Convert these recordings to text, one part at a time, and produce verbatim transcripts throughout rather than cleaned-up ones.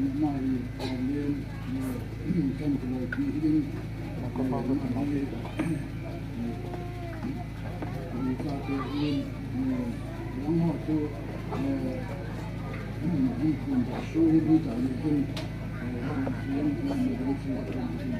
Ama hi, Paulin, eh, kan kaloi pi hi in, eh, ama hi, eh, eh, ka te in, eh, yang ho chu, eh, in, in kun da su hi bi ta ni kun, eh, yang, yang, yang, eh,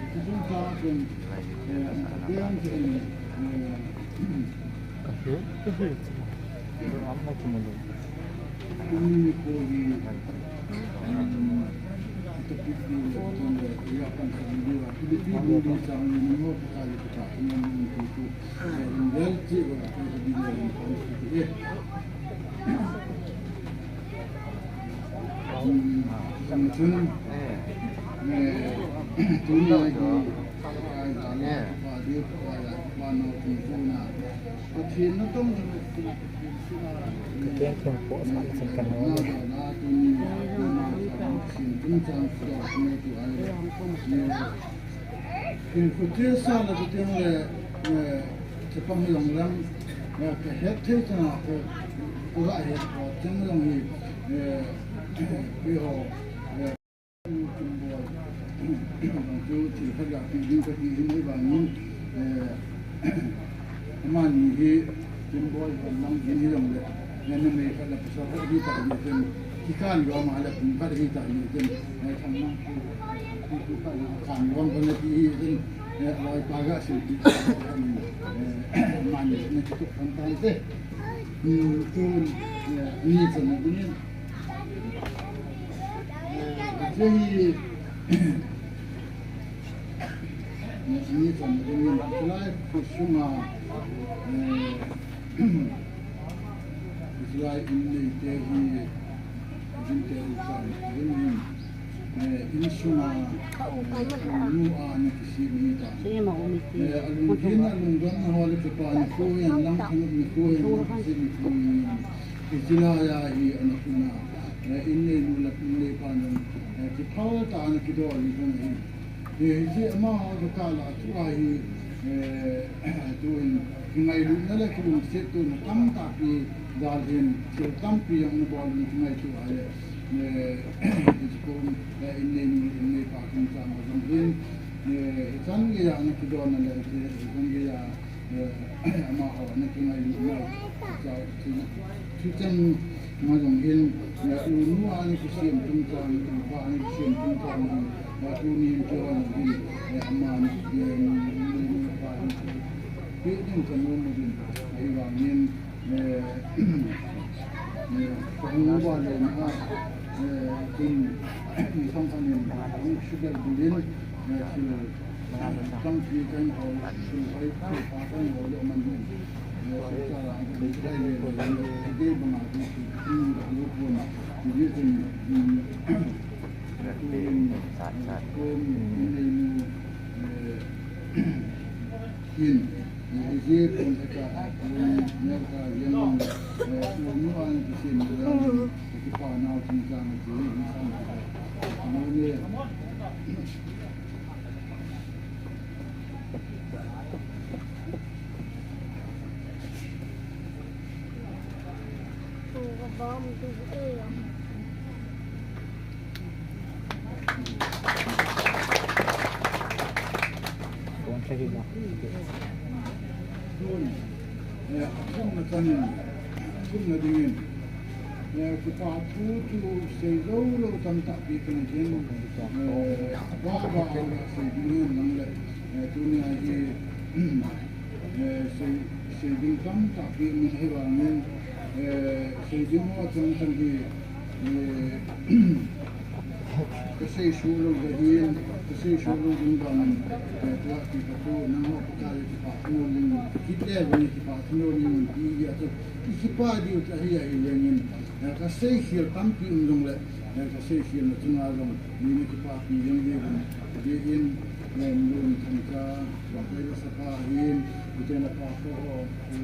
Kin khuti sa la tu tiang le, eh, chapang jong lang, eh, ka het thei chang a, ka, ka het ko chang jong hi, eh, keiho, eh, chu thil khat ga pi ding ka ti hin ei vangin, eh, amani hi Kimboi hon lang din hi jong le, eh, numei khat la pasal khat hi ta hi tin, kikan jong ma le kum khat hi ta hi tin, eh, thang nang pu, pu, pu khat na kan jong ka na ti hi tin, eh, loi pa ga sil ti, eh, amani na ti tuk tan tan te. Hmm, tun, eh, ni chan na ding in. Eh, hiche hi, eh, ni chan na ding in, hiche lai khut sunga, eh, hiche lai in neite hi, Chunga, eh, nu a ni kisem hi ta. Eh, alungdon, alungdon ho le kipa nikho hin, langthang nikho hin, langthang nikho hin. Hiche laiya hi ana khun a, eh, in neinu le in neipa jong, eh, kiphal tah a ana kidol hi jong ahi. Eh, hiche amaho kikah a tua hi, eh, tuin kingailutna le kilungsettona tamtah pi jal hin, thil tampi jong ana bol in kingaito a le, eh, hiche kom, eh, in neinu, in neipa chungchang a jong hin, eh, hichan geiya ana kidon a le, hiche, hichan geiya, eh, amaho ana kingailutna, chu, chu, chuchan ma jong hin, eh, u nu a ana kisem chungchang, u pa ana kisem chungchang hin, eh, tuni hin keiho jong hin, eh, ama, eh, nu, nu, nu pa hin, pe ding kanom uvin, ahivangin, eh, eh, kahung uva le na, eh, kin, ni thong khanin, hung sugar bulin, eh, sil, Tampi kahin hol, sulhoi, sulhoi kahin hol le man hin. Eh, sulhoi kahin hol le, eh, age banga di si, hmm, lu pon, di si, hmm, eh, kom, eh, nei nu, eh, hin, eh, age pon ka, eh, kom, neo ka, yang, eh, u nu a ni kisin, eh, kipa nau chungchang, eh, ni sam, eh, ne, Tun, eh, athumna chanin, athumna dingin, eh, kipa thu chu sei jou lou tamtah pi kana gen, eh, aba aba a sei ding hen lang le, eh, tunia hi, eh, sei, sei ding tamtah pi min ahi vangin, eh, sei ding ho chang chang hi, eh, Kasei suh lou ahin, kasei suh lou ding vangin, eh, tua ti katu, nangho Pakai le kipa thu nom ding, kit le vang kipa thu nom ding, ti ahi a chu, kipa diu chu ahi, ahi lengin, eh, kasei khel tampi um jongle, eh, kasei khel na chunga jong, mi na kipapi jeng diuvin, ti in, eh, lum thangcha, Pakai le sapa ahin, ite na pa ko,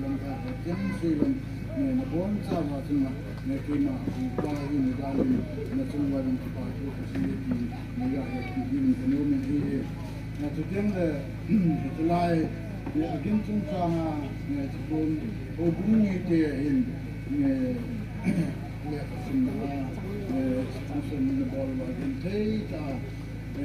Lamkai ho cheng sei lam, eh, nabonchauva chunga, eh, keima, eh, pa hi nadalin, nachung uva jong kipa thu kasei e ti, eh, ya, eh, ti, ti, ti, nom in ahi e. Eh, chuteng le, eh, chulai, eh, agin chungchanga, eh, chukun, houbung mite ahin, eh, le kasim a, eh, sponsor nabol uva agin thei tah a,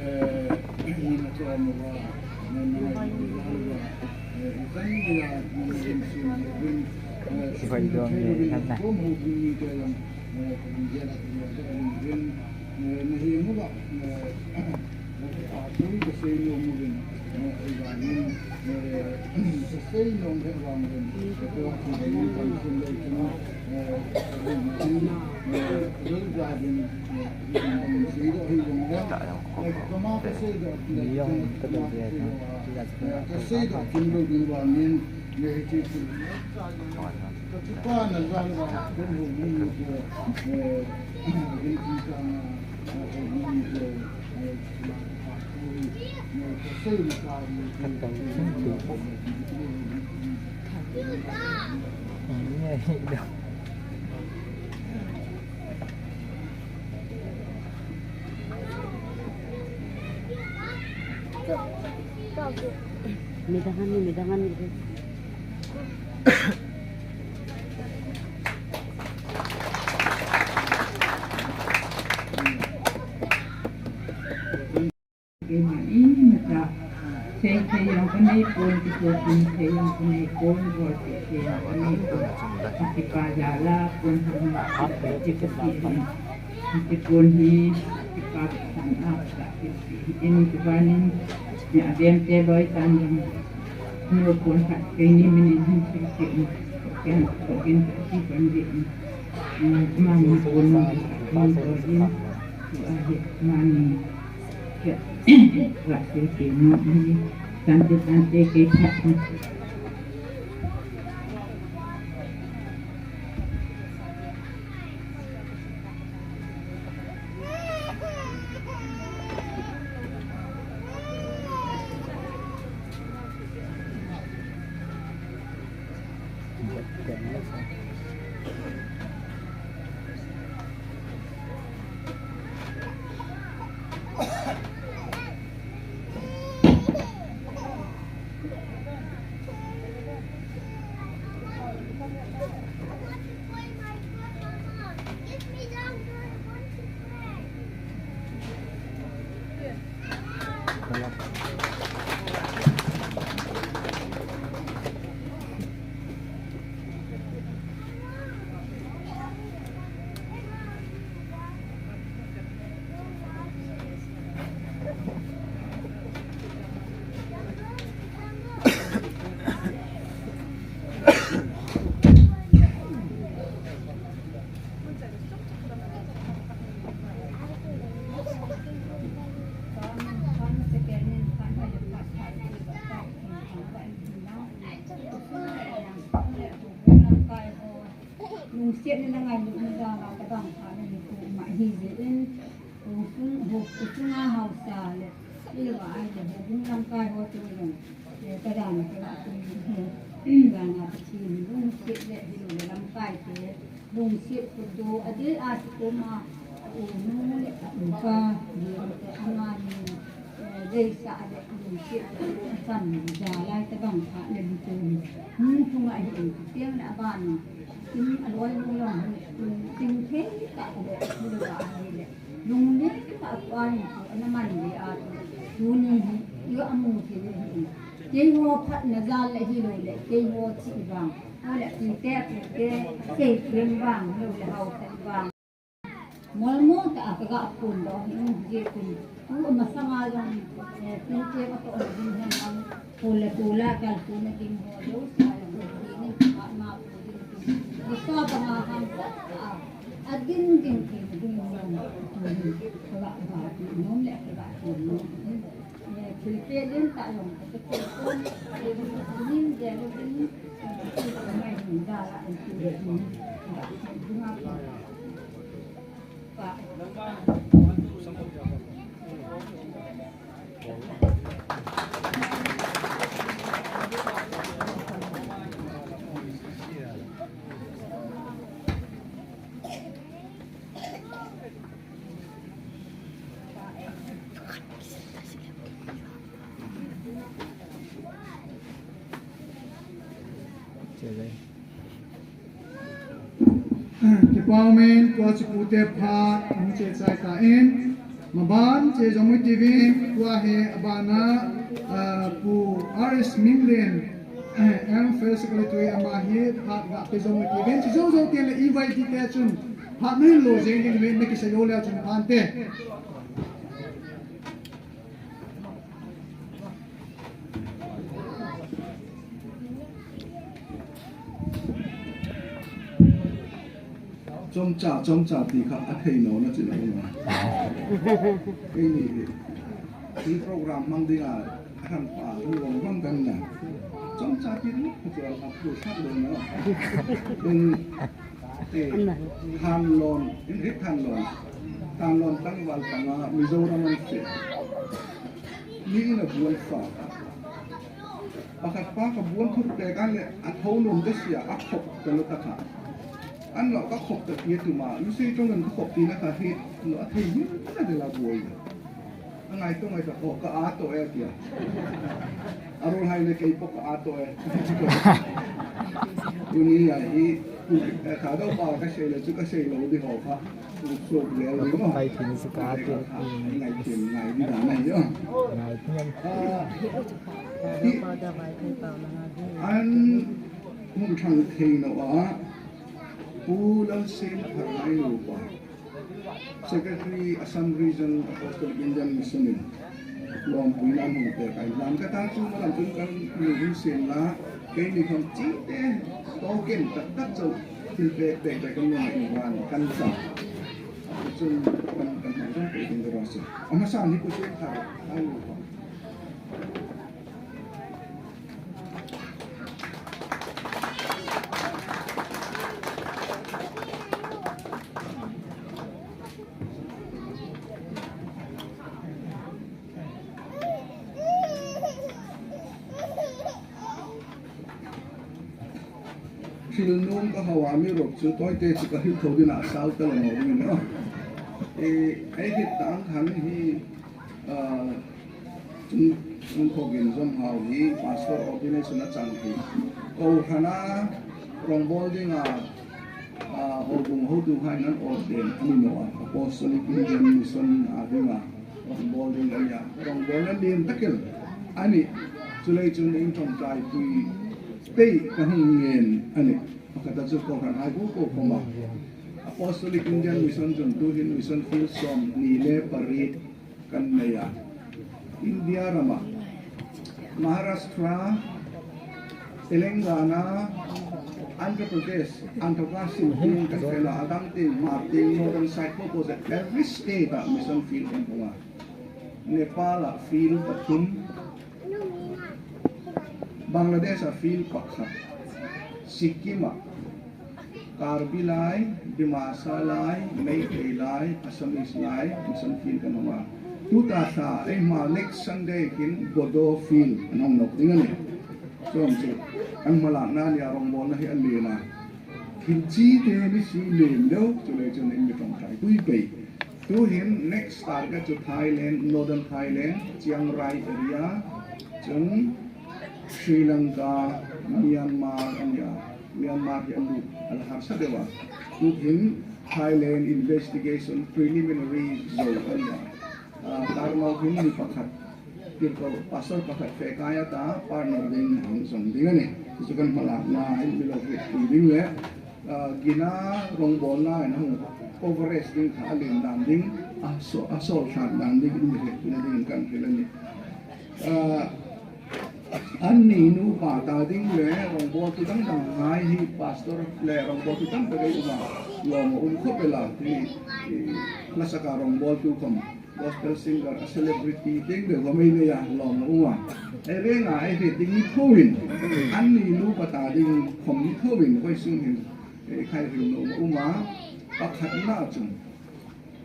Midangan ni, midangan ni. Keima in ta. Sei sei jong kanei pon, kithopi sei jong kanei pon, bol sei sei jong kanei pon. Kipa jal a pon, kipa jal a pon. Kipa jal a pon. In kipa nin, ni abem te loi tan jong. No pon khat keini minin hin sei sei. Ken ko in kipa nin. Mani pon no, mani pon in. Mani. Tante, tante, kei phat. Chet na ngai lu na da la ka dang kha na ni ku ma hi je in, ku sung, ku sung a hausa le, i le wa ai le, ku lamkai ho tu le, eh, ka dang ka la ku ni, da na ka chi ni, lungset le, hi le lamkai te, lungset ku do, a de a si ku ma, a u nu le, a u pa, ni, a ma ni, eh, deisah le lungset a chang ja lai tabang kha le lungset. Hmm, thunga hi in tiang le aban in a loi lung long hi ting thei ta le lungset a hi le. Lungset ta pa ni ko ana man le a tu ni hi yo amu thei le hi. Keiho phatna jal le hi lo le keiho chi vang. Ho le ti te ti te sei keng vang lo le hau ta vang. Molmo ta a ka ga phun doh hi, um, je phun. Tu a masanga jong, eh, tin che ka toh na ding hen lang, phun le tu la kal tu na ding ho, lo sa la ko ding ni, ka ma ko ding tu. Ni sa ba nga hang sa a, a ding ding ki ding lang, tu ni, ka ga ba ki nom le ka ga phun nom. Eh, thil pe ding ta jong, ka te phun, eh, ning je lo ding, eh, mai ding da la, eh, tu ding, ka ding a phun. Kipa umin, tua chu pute phat, hung che chai ta in. Maban che jong ui tivin, tua hi abana, ah, Pu R S Minlen, eh, M F L Secretary ama hi phat ga pe jong ui tivin. Chu jong jong te le i vai ti te chun, phat na hin lo jeng ding uvin, na kisei lou le chun phan te. Chomcha, chomcha ti kha a thei no na chi na um a. Kei ni hi, hi program mang ding a, a han pa, ni wang wang kan na. Chomcha ti ni, ka chu a pu sa lo na. Eng, eh, thanlon, in, eh, thanlon. Thanlon tangval panga, Mizoram an se. Ni in a buai fa. Pakhat pa ka buan thut pek an le a tho nom te sia a khop ka lo ta kha. An lo ka khop ta pi tu ma, lu sei tong an ka khop ti na kha hi, lo a thei ni na de la buai. A ngai to ngai ta ko ka a to e tia. A ro hai le kei po ka a to e. Tu ni ya hi, eh, ka do pa ka sei le chu ka sei lo di ho kha. Pai phin si ka tin. Ngai tin, ngai di da nai yo. Ngai tin. Ah, hi, an hung thang thei no a, Pu Lalsen Pharnai lo pa. Secretary Assam Region Apostolic Indian Mission in. Lom pui lam hung te kai lam ka ta chu ma lam chun kan ni hin sen la, kei ni kham chi te, to ken tak tak chau, thil pek pek pek kan ni ma in wan kan sa. Chun kan, kan hung chun pek in ra sa. Ama sa ni ku sen tha, ai lu pa. Thil nom ka hau a mi rop chu toi te chu ka hil tho ding a sau ta la no ding no. E, ei hit tang khan hi, ah, chung, chung kho gin zom hau hi pastor ordination a chang hi. Ko khana rong bol ding a, ah, ho bung ho tu hai nan ordain ani no a. Apostolic Indian Mission a ding a. Rong bol ding a ya. Rong bol na lien takin. Ani, chulei chun in thong tai pui tei ka hung ngen ani. Pakhat a chu ko han hai bu ko ko ma. Apostolic Indian Mission chun tu hin mission field som ni le pariet kan nei a. India rama. Maharashtra, Telangana, Andhra Pradesh, Andhra Pradesh, Sindh, Kerala, adang tin, Martin, Northern Side, Popo, every state a mission field in Nepal a field pathum, Bangladesh a field pakhat, Sikkim a, Karbi lai, Dimasa lai, Meitei lai, Assamese lai, Mission Field kan hong a. Tuta sa, eima next Sunday hin Bodo Field kan hong nok ding ahi. Chom chu, kan malakna nia rongbolna hi alen a. Thil chi te ni si len deu, chule chun in mi tong tai tui pei. Tuhin next target chu Thailand, Northern Thailand, Chiang Rai area, chun Sri Lanka, Myanmar ania. Myanmar hi alut ala harsa deu a. Tuhin Thailand investigation preliminary zo ania. Ah, Karnao hin mi pakhat, tirko pastor pakhat fekai ata partner ding hong zong ding ahi. Chu kan malakna in mi lo ri ding le. Ah, gina rongbolna in hong coverage ding kha alen dan ding, a so, a sol khan dan ding in mi ri ding kan ri ahi. Ah, Anni nupa ta ding le rongboltu dang dang hai hi pastor le rongboltu dang dang um a, lom um khop e la hi, hi, lasaka rongboltu khom, gospel singer, a celebrity ding le khom ei nei a, lom um a. Ei reng a, ei ri ding ni thouvin, anni nupa ta ding khom ni thouvin, hoi sung hin, ei khai ri no um a, pakhat na chung.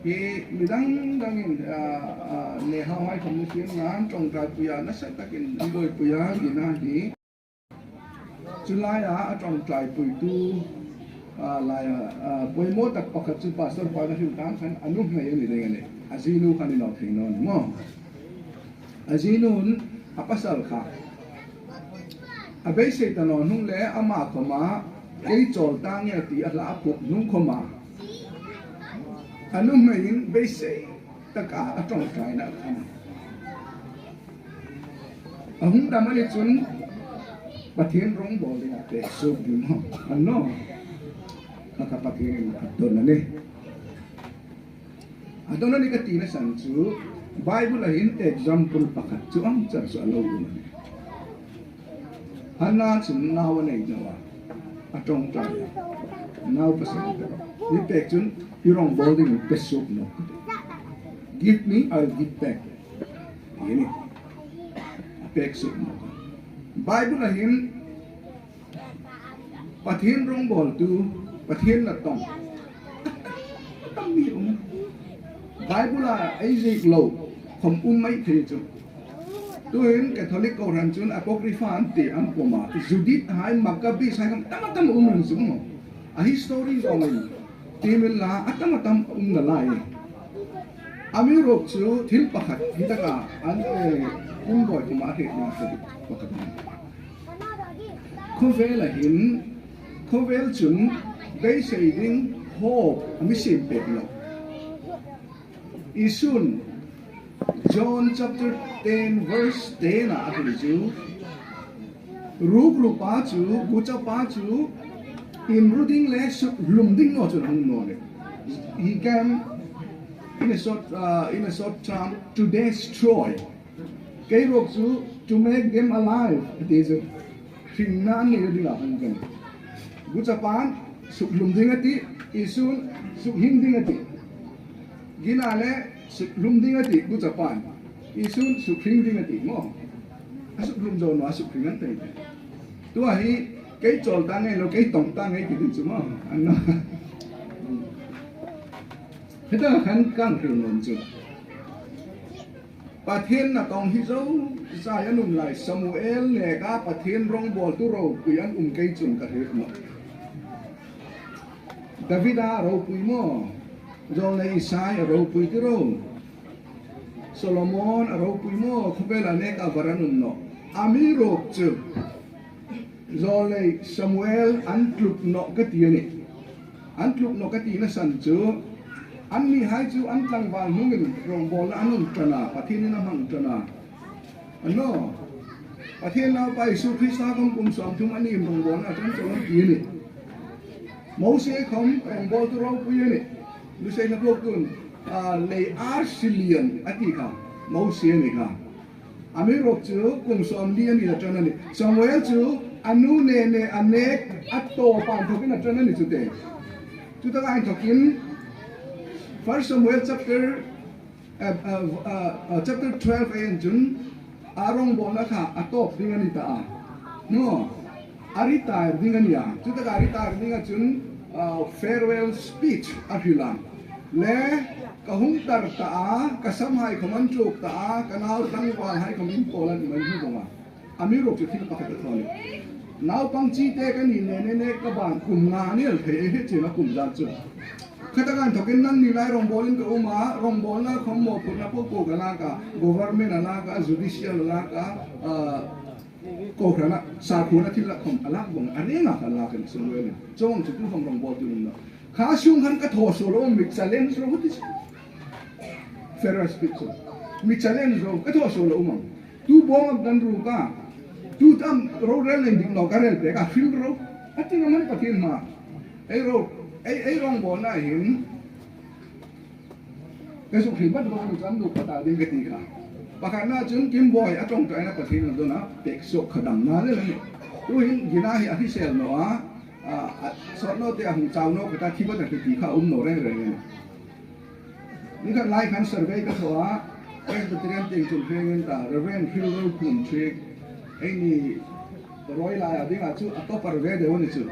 Hi midang dangin, ah, ah, nehao hai khom ni fian nan, tongtaipuia, nasa takin, boipuia, gina hi. Chulai a, a tongtaipuitu, ah, lai a, ah, poimo tak pakhat chu pastor pa na hil tang khan, a numei ahi ding ahi. A jinu khan i nau thei non, mo. A jinun a pasal kha. A beisei ta non hung le ama khoma kei chol ta nge ti a la a puk nung khoma. A numei in beisei taka a tongtrai na khan. A hung dam ani chun Pathen rongbol ding a te suk ding ho. Ano. A ka Pathen in a don ani. A don ani ka tina san chu, Bible a hin example pakhat chu ang char chu a lo um ani. Hannah chun nau a nei nau a, a tongtrai a, nau pasal a, ni pek chun, i rongbol ding in pe suk no. Give me, I'll give back. Ini, a pek suk no. Bible a hin, Pathen rongboltu, Pathen natong. Tam mi um. Bible a ei jih lou, khom um mai thei chu. Tuhin Catholic ko ran chun Apocrypha an ti an pom a. Judith hai, Maccabees hai khom tam tam um ran chu mo. A history jong in. Ti min la, a tam tam um nalai. Amiruokchu thil pakhat, hi taka an, eh, um boi kuma he ding pakhat. Khovel a hin, khovel chun beisei ding hope a mi sem pet lou. Isun, John chapter ten verse ten a a hin chu, rukru pa chu, gucha pa chu, in ru ding le suk lum ding no chun hung no le. He came in a short, uh, in a short term to destroy. Kei ruok chu to make them alive. Ati chu. Hringna nei ding a hung kan. Gucha pan suk lum ding ati, isun suk hing ding ati. Gina le suk lum ding ati, gucha pan. Isun suk hing ding ati, mo. A suk lum jo no, a suk hing an tei. Tua hi, kei chol ta ngai lo, kei tong ta ngai ti ding chu mo. Ano. Heta khan kan hil non chu. Pathen natong hi zo, Isaiah nun lai Samuel neka Pathen rongboltu ropui an um kei chun ka hil no. David a ropui mo, jong le Isai a ropui ti ro. Solomon a ropui mo, khovel a neka varan um no. Amiruokchu. Jong le Samuel an tlup no ka ti ani. An tlup no ka tina san chu, anni hai chu an tlangval hungin rongbolna an um tana, Pathen in a mang tana. Ano, Pathen naupa Jesu Christa kom kum som thum ani in rongbolna a tun chon ti ani. Mose kom rongboltu ropui ani. Lusei na bok tun, ah, lei ar silian ati kha. Mose ani kha. Amiruokchu kum som li ani a tun ani. Samuel chu anu nene a nek a to pan thokin a tun ani chute. Chuta ka in thokin First Samuel chapter, uh, uh, uh, uh, chapter twelve a in chun a rongbolna kha a top ding ani ta a. No. A retire ding ani a. Chuta ka retire ding a chun, Farewell speech ahril a, le kahung tar ta a, kasam hai khom anchok ta a, kanao tlangval hai khom in polan man hi banga. Amiruokchu thil pakhat athon e. Naopang chite kani nene ne kaban kum nga anel thei e, hichea kum jan chu. Khatakan thokin nangni lai rongbol in kaum a, rongbolna khom mopohna popo kalak a, government alak a, judicial alak a, ah, kohranna, sakhona thil lah khom alak bang, arenga kalak in sung wel in. Chuong chu tukhom rongbol tu lum na. Khasung khan kathoso lou, mi challenge lou ti. Farewell speech chu. Mi challenge lou, kathoso lou mang. Tu bong a kan ru ka. Tu tam ro rel len ding lo ka rel pe ka fil ro. Ati na man Pathen ma. Ei ro, ei, ei rongbolna hin. Ka suk hi bat ro kan du pata ding kati ka. Pakhatna chun Kimboi a tong tai na Pathen na dona pek sok khadam na le le. Tu hin gina hi ahi sel no a. A, a, sot no te ahung chau no kata thi bat kati ka um no reng reng. Nikhat lai khan survey kathoa, Presbyterian tieng chun hengin ta, Reverend Phil Rokhum chu, eini roi lai a dinga chu, a topper ve deu ani chu.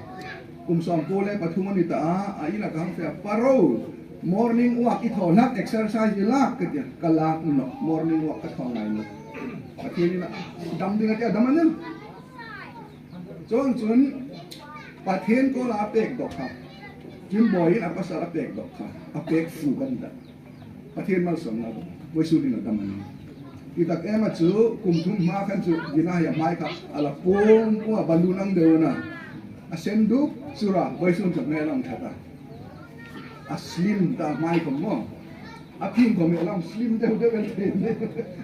Kum somko le pathum ani ta a, a ina kahung fe a, "Pa ro, morning walk itho lak, exercise ilak," katia, kalak no, morning walk katho ngai no. Pathen in a, dam ding atia, dam anel. Chuong chun, Pathen kola apek doh kha. Kimboi in apasal apek doh kha. Apek fu kan ta. Pathen malsomna doh. Voisun in adam ani. Itak ema chu, kum thum ma khan chu, gina ya mai kha. Ala pum, pum a balun ang deu na. A sen duk, sura, voisun chu me lang thata. A slim ta mai khom mo. A phin khom e lam slim deu deu el phin.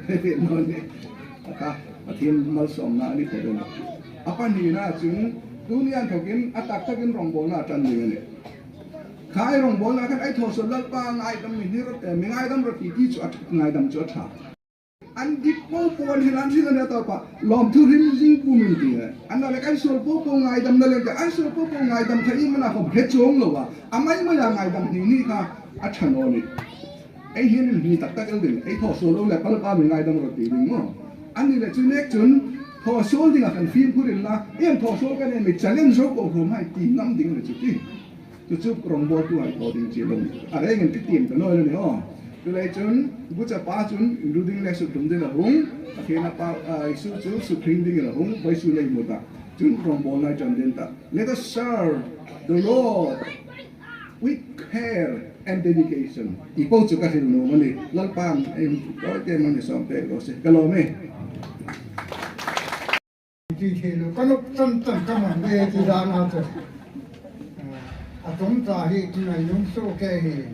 He phin no ni. A ka, Pathen malsomna ani ta deu. A panina chun, tuni an thokin, a tak takin rongbolna tan ding ani. Khai rongbolna khan ai thoso Lalpa ngaidam mi ni ro te, mi ngaidam ro ti ti chu a ngaidam chu a tha. An dik po po an hilan thil an ne tao pa. Lawmthu hrim zing pu min ti nge. An na le kan suol po po ngaidam na le ka. An suol po po ngaidam kha i mana khom he chuong lo a. A mai mai a ngaidam ni ni kha a tha no ni. Ei hin ni tak tak el ding. Ei thoso lo le pal pa mi ngaidam ro ti ding mo. An ni le chu nek chun thoso ding a kan fim phu rin la. Ei an thoso kan ei mi challenge ro ko ro mai ti ngam ding le chu ti. Chu chu rongboltu hai ko ding chi lo. A reng in ti tiem ta noi lo ni ho. Tulai chun, gucha pa chun, lu ding le sut dum ding a hung. Pathen a pa, a, Isu chu sut hring ding a hung. Voisun ei mu ta. Chun rongbol nai chan den ta. Let us serve the Lord with care and dedication. Ipo chu ka hril no mani. Lalpan, ei, ko te mani som pe lo se. Ka lo me. Ti thei lo, ka nop tam tam ka man ve ti dan a chu. A tom ta hi ti na yung so ke hi.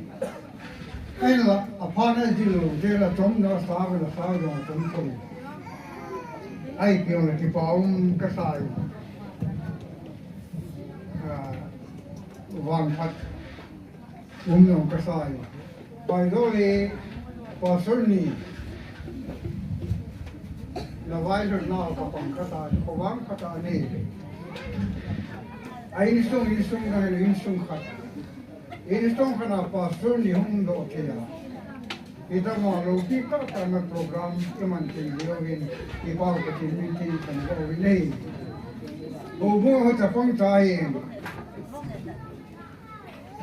Ai la, a pha na ji lo, te la tom na sa ve la sa lo tom ko. Ai pi la ti pa um ka sa. A, vang phat. Um nung ka sa e. Pai zo le, pastor ni. Na vai lo na ka pang ka ta, ko vang ka ta ni. A insung, insung ka, insung khat. Insung khat na pastor ni hung do ke ya. Ita ma lo pi ka ka na program i man ti lo in, i pa ka ti ni ti kan ko ni. Ko bu ha ta pang ta e.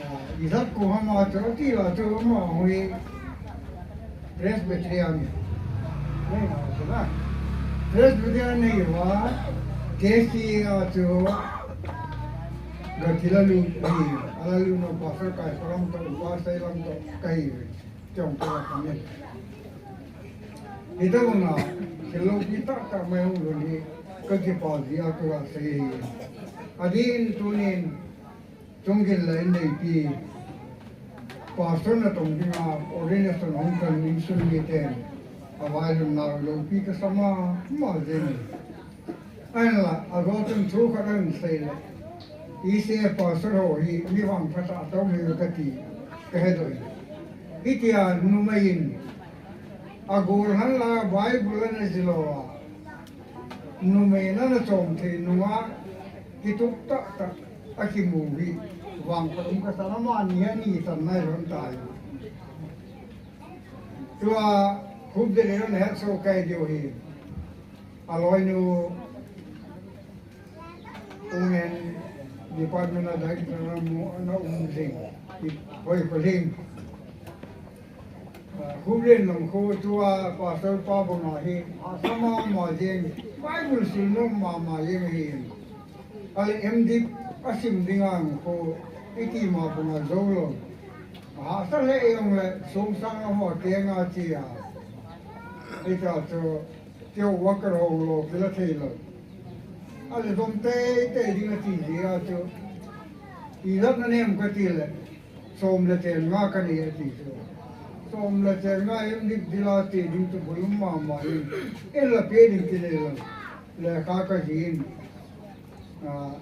Ah, Isaac ko hama chu, ti la chu ama hui Presbyterian. Nei na chu na. Presbyterian nei wa, K C a chu, ga thila lu, ni, ala lu no pastor kai salam to, pastor lam to, kai, chong to kami. Ita na, thilo kita ta mai hu lu ni, ka ki pa dia tu la sei. Adin tunin, Chunggil le inneipi, pastor na tong dinga ordination hung kan insung miten, a vailhun nau loupi ka sa mama jeng. Ahinla, a zo chun thu khat ahin sei le, E C A pastor ho hi mi vangphat a tong hi ka ti, ka he doh in. Hitia numei in, a gol han la Bible ana zil lou a, numei in ana chom thei nunga, kituk tah tah. A kimu hi, vangphat um ka sa na mani a ni tan nai lhon tai. Tua, khup de le na het so kai diu hi. A loinu, Ungen, Department a director na mu, na um jing. I hoi ko ling. Ah, Khuplen lam khu tua pastor pa banga hi, hahsa mama jeng, Bible sim nom mama jeng ahi. Ale M.Div asim dinga khu, iti ma banga jou lou. Hahsa le jong le, sum sang a ho kenga chia. Ita chu, Teo worker ho lou, kila thei lou. Ale dom teitei ding ati jia chu. Ijat na nem kati le. Som le chen nga kanei ati chu. Som le chen nga M.Div dila ti ding chu bul um mama in. Ela pe ding kinei lou. Lekha kajih in. Ah,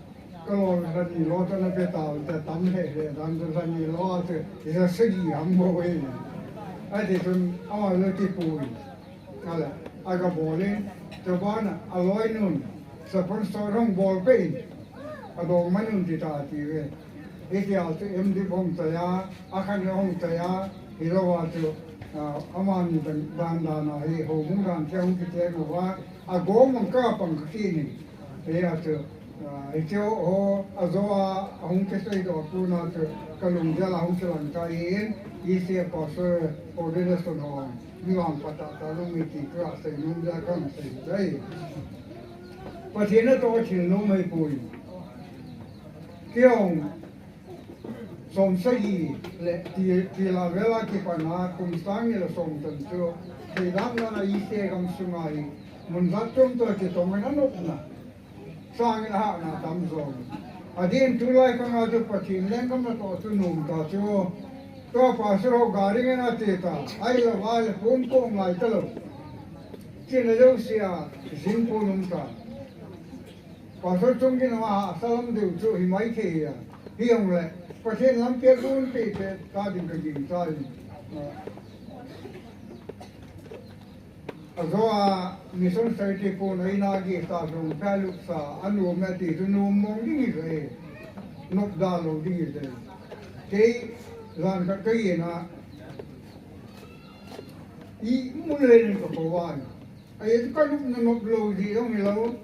kalol lhani lo chu na pe tao, te tam le le, dan chu lhani lo chu, ja sagi ham bo e. Ati chun, ama lo ti pui. Ale, aga bol in, chubana, aloi nun, sponsor hung bol pe in, adong man un ti ta ti ve. Hitia chu M.Div hung chai a, akhan hung chai a, hilou a chu, ah, amani dan, dan dan a hi, houbung dan thei hung kiti lou va, agom ang kapang kati ni. Hia chu, ah, hiche ho, ajo a, ahung kisei doh tuna chu, kalunggel a hung kilang ta in, ise pastor ordination ho, mi vang patah ta lung mi ti tua sei nom ja kan sei dai. Pathen natoh thil nom hei pui. Tiong, som sagi le ti, ti la vela kipana, kum sang ni le som tan chu, thei dang na na ise gam sunga hi, mun jat chom to ti tong na nop na. Sangin ahahna tam jong. Adin tulai kanga chu Pathen lenggam natoh chu nom ta chu. Tua pastor ho gari ngen ati ta. Ahilou va le pum pum ngai talou. China jousea jing pum um ta. Pastor chung kin ma salam deu chu hi mai thei a. Hi jong le. Pathen lam pe gun pe pe ta ding kaging ta. Ajo a mission society pon a ina gei sa jong pha lupsa, anom e ti chu nom mong ding ahi ve. Nop da lou ding ahi ve. Kei jan khat ka ina. I mun le nin ka ko wan. Ahi chu ka lupna nop lou ding jong hilou.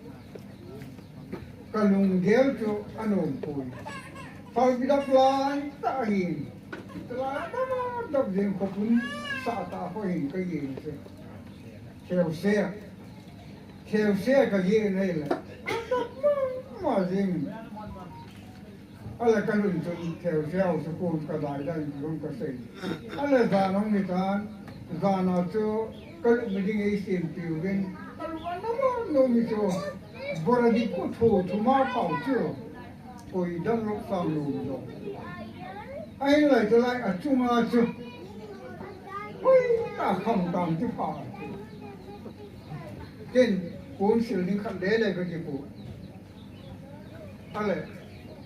Ka lunggel chu anom poi. Phalbi dap lai tah ahin. Lai dap dap jeng khopum sah tah ho hin ka jeng chu. Kheuse a. Kheuse a ka jeng ahile. Dap ma ma jeng. Ale ka lun chun kheuse a chu kon ka dai dai chu ka sei. Ale jan hung ni tan. Jan a chu ka lupna ding ei sem piu vin. Ka lupna nom nom mi chu. Bora di ku thu thu ma pau chu. Koi dang lok sam lou lo. Ahin lai te lai a chunga chu. Koi ta kham tam ti pha. Ken pon sil ding khat le le ka kipu. Ale,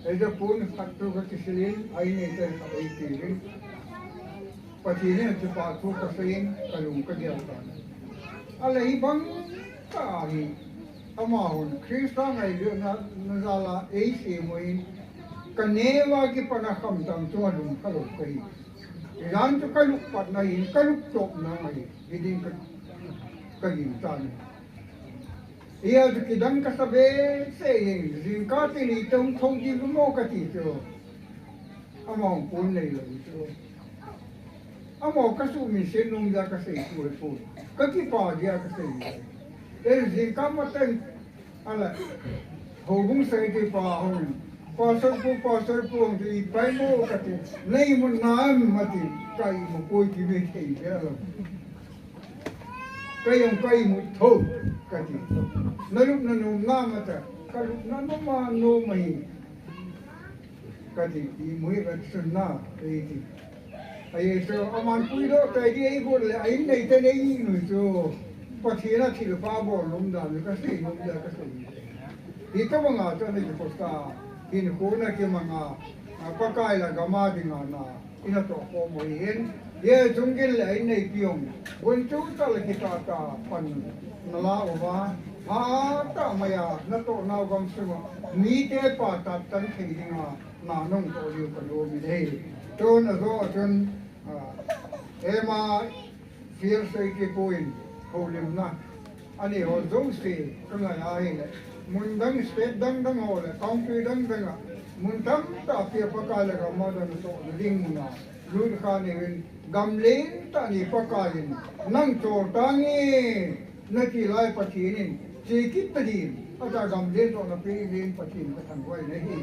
ei te pon khat tu ka kisil in, ahin nei te khat ei ti in. Pathen in kipathu kasei in, kalung kagel tan. Ale, hibang tah hi, amahon Christa ngailutna, na jal a eisem u in, kaneo a kipat a khamtam chunga lung kalou kahi. Jan chu kalup patna hin, kalup topna ahi, hiding ka, kaging tan. Hia chu kidang kasa behseh in, jingkah teni tong thou ding mo kati chu. Amahon pon neilou chu. Amaho kasuhminset nom jeh a kasei chu ahi poi. Kakipah jeh a kasei. Ei jingkah mateng, ale, houbung society pa hon, Pastor pu, Pastor pu hon ti pai mo kati. Nei mun nam ati. Ka imu poi ti ve thei ve lou. Ka jong ka imut tho, kati. Na lupna nom nam ati, ka lupna nom a nom ahi. Kati, imu hi ka sun na, kati. Ahi chu, aman puidoh tai di eigot le, ahin nei te nei nu chu. Pathen a thilpha bol nom dan, kasei nom dan, kasei. Hitobang a chu ana kipost a, hinkho ana kimang a, a, Pakai la gam a ding a na. Ina toh khom u ahin, hia chung gin le ahin neipi hon, gunchu tah le kitah tah pan nala uva, phatah maiya natoh nau gamsunga mite phatah tan thei dinga na nahung toh diu kanom in ahi. Tun ajo a chun, ah, ema Fiel Soitipu in houlimna anei ho jouse kangai a ahile, mun dang, state dang dang ho le, county dang dang a, Mun tamtah a Pakai le gam a dang tohna ding muna lut kha neuvin, gam lentah ni Pakai in nang chol tange, nati lai Pathen in che kit ta din, acha gam len tohna pe len Pathen ka thangvah na hi.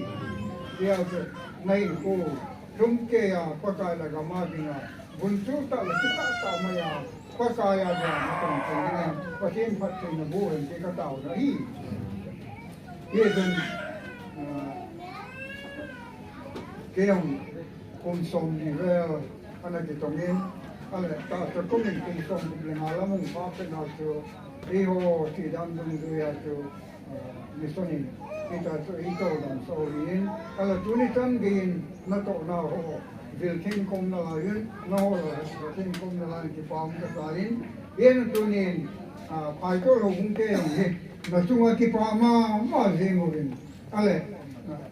Tia chu na hinkho lhumkeiya Pakai le gam a dinga gunchu tah le kitah tah maiya Pakai a dinga natong thei dingin Pathen phattheina boh hen ti ka taona ahi. Hichun, ah, kei jong kum somli vel ana kitongin, ahile tahsa kumin kum somgup le nga lam hung pha pet na chu, eiho thidam dungjuiya chu, ah, mission in, hitia chu eitou damsah u ahin, ahile tuni chan geiyin natohna ho vil theng kom nalai in, nangho la theng kom nalai in kipa um kasa in, hiche tunin, ah, Phaitol houbung te jong hi nachunga kipa mama jeng uvin, ahile, ah,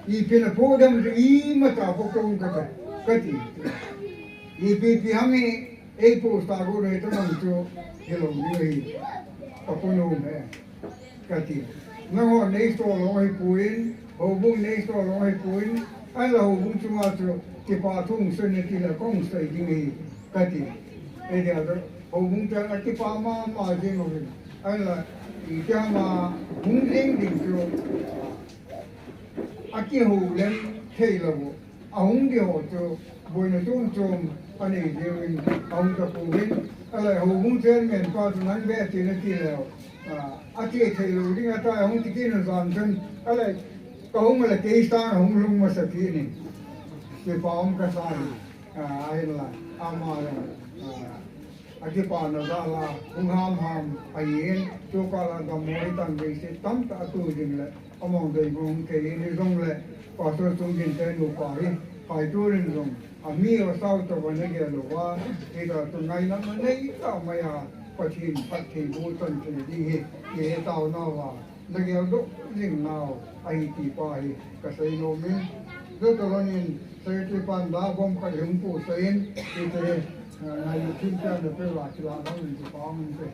ipi na po dam chu imacha po kong kati, kati. Ipi pi ham hi eipohsah got le tamang chu hilou ding ahi. Ka ponom e, kati. Nangho nei so long ahipoi, houbung nei so long ahipoi, ahinla houbung chunga chu kipa thu hung sei in tile kahung sei ding ahi, kati. Hitia chu houbung ten akipa mama jeng uvin, ahinla itia ma hung jeng ding chu akihou lem theilou u. Ahung ding ho chu boina chom chom anei diuvin ahung tapouvin, ahile houbung chairman pa chu nang be tin ati leu, ah, ati theilou ding ata ahung ti kit na jan chun, ahile kahung le kei sang ahung lhung masa kit in, kipa um kasa in, ah, ahinla ama le, ah, akipana jal a hung hamham ahin, tukal a dammo hitan leiset tamtah a tu ding le among dei hung kei in, hijongle Pastor Chunggin te nupa hi Phaitol in jong ami asao tobang ana gel uva, hitia chu ngaidam anei tah maiya Pathen phatthei boh chan thei ding hi, ti hi taona uva nagel doh jing nau ahi ti pa hi kasei nom in, joto lon in secretary pan da bom khat hung pu sa in, hiti, eh, ngailut thim pia na pe la kila bang in ti pa um in te.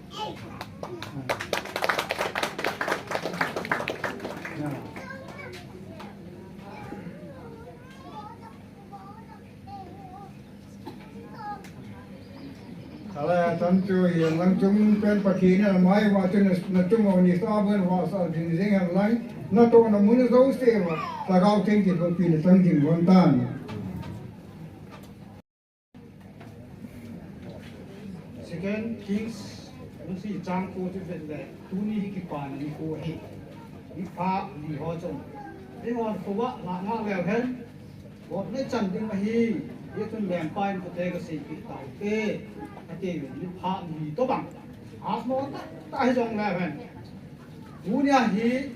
Kala tan chu hilang chung pen Pathen in amai va chu na, nachung u nisa bon vahsah jing jing hen lang, natohna mun jouse uva Lhagao Theng kithopi na chang jing uvin tan. Second Kings, bung sagi chang ko chu vet le, tuni hi kipana nikho ahi. Mipha li ho chun, eihon khovah lah ngah leu hen, gotna chan ding ahi, hichun lengpa in kote kaseipeh taute, ati uvin, mipha li tobang. Hatmo tah tah hijongleu hen, tunia hi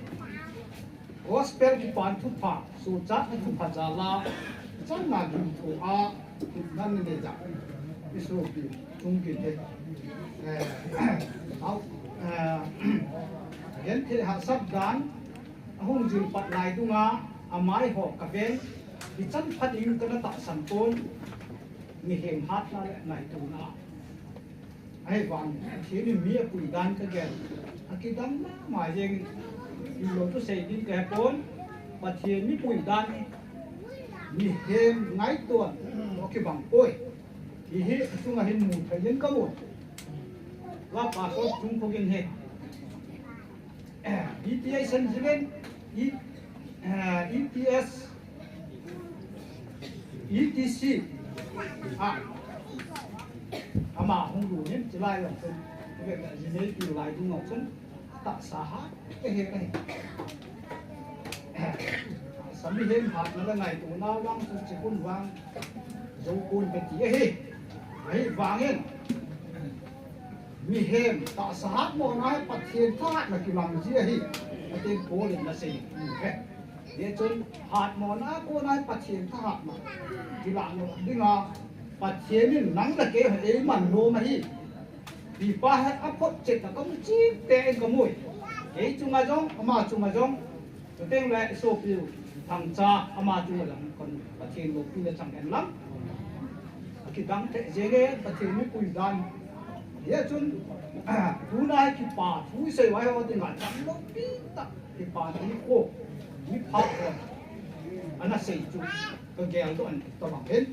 Gospel kipan thupha, sochatna thupha jal a, ichan na gim thu a, thupha nanei jeh a, isopi Chunggin te. Eh, au, eh, genthei hahsat dan, ahung jil pat lai dunga, amai ho kaven, ichan phat in kana tahsan pon, mihem hatna le ngaitona. Ahivangin, Pathen in mi apui dan kagel. Akidang mama jeng in, hilou chu sei ding kahe pon, Pathen mipui dan hi, mihem ngaito a kibang poi. Hihi, achunga hin mu thei in kamu. Lapa so chung ko gin he. Eh, E T S and seven, E, eh, E T S, E T C. Ah. Ama hung lu hin, chilai jong chun. Ve ka jinei pi lai dung jong chun. Tahsa hat, kahe, kahe. Tahsa mihem hatna le ngaitona vang chun chikun vang. Jou kun kati ahi. Ahivangin. Mihem, tahsa hatmona hi Pathen thahatna kimang ji ahi, ati Paul in ana sei u ahi. Hichun hatmona a kona hi Pathen thahatna kilah lou dinga, Pathen in nang le kei eiman nom ahi. Pipa hi aphotchetna kamu chip tah in kamu e. Kei chunga jong, ama chunga jong, Chuteng le isopiu Thangcha ama chunga jong kon Pathen loupi le chang hen lang. Akidang thei jeng e Pathen mipui dan. Hichun, tuna hi kipa thu isei uva hi dinga chang loupi tah kipa thu ko. Mipha ko. Ana sei chu kagel doh in tobang hin.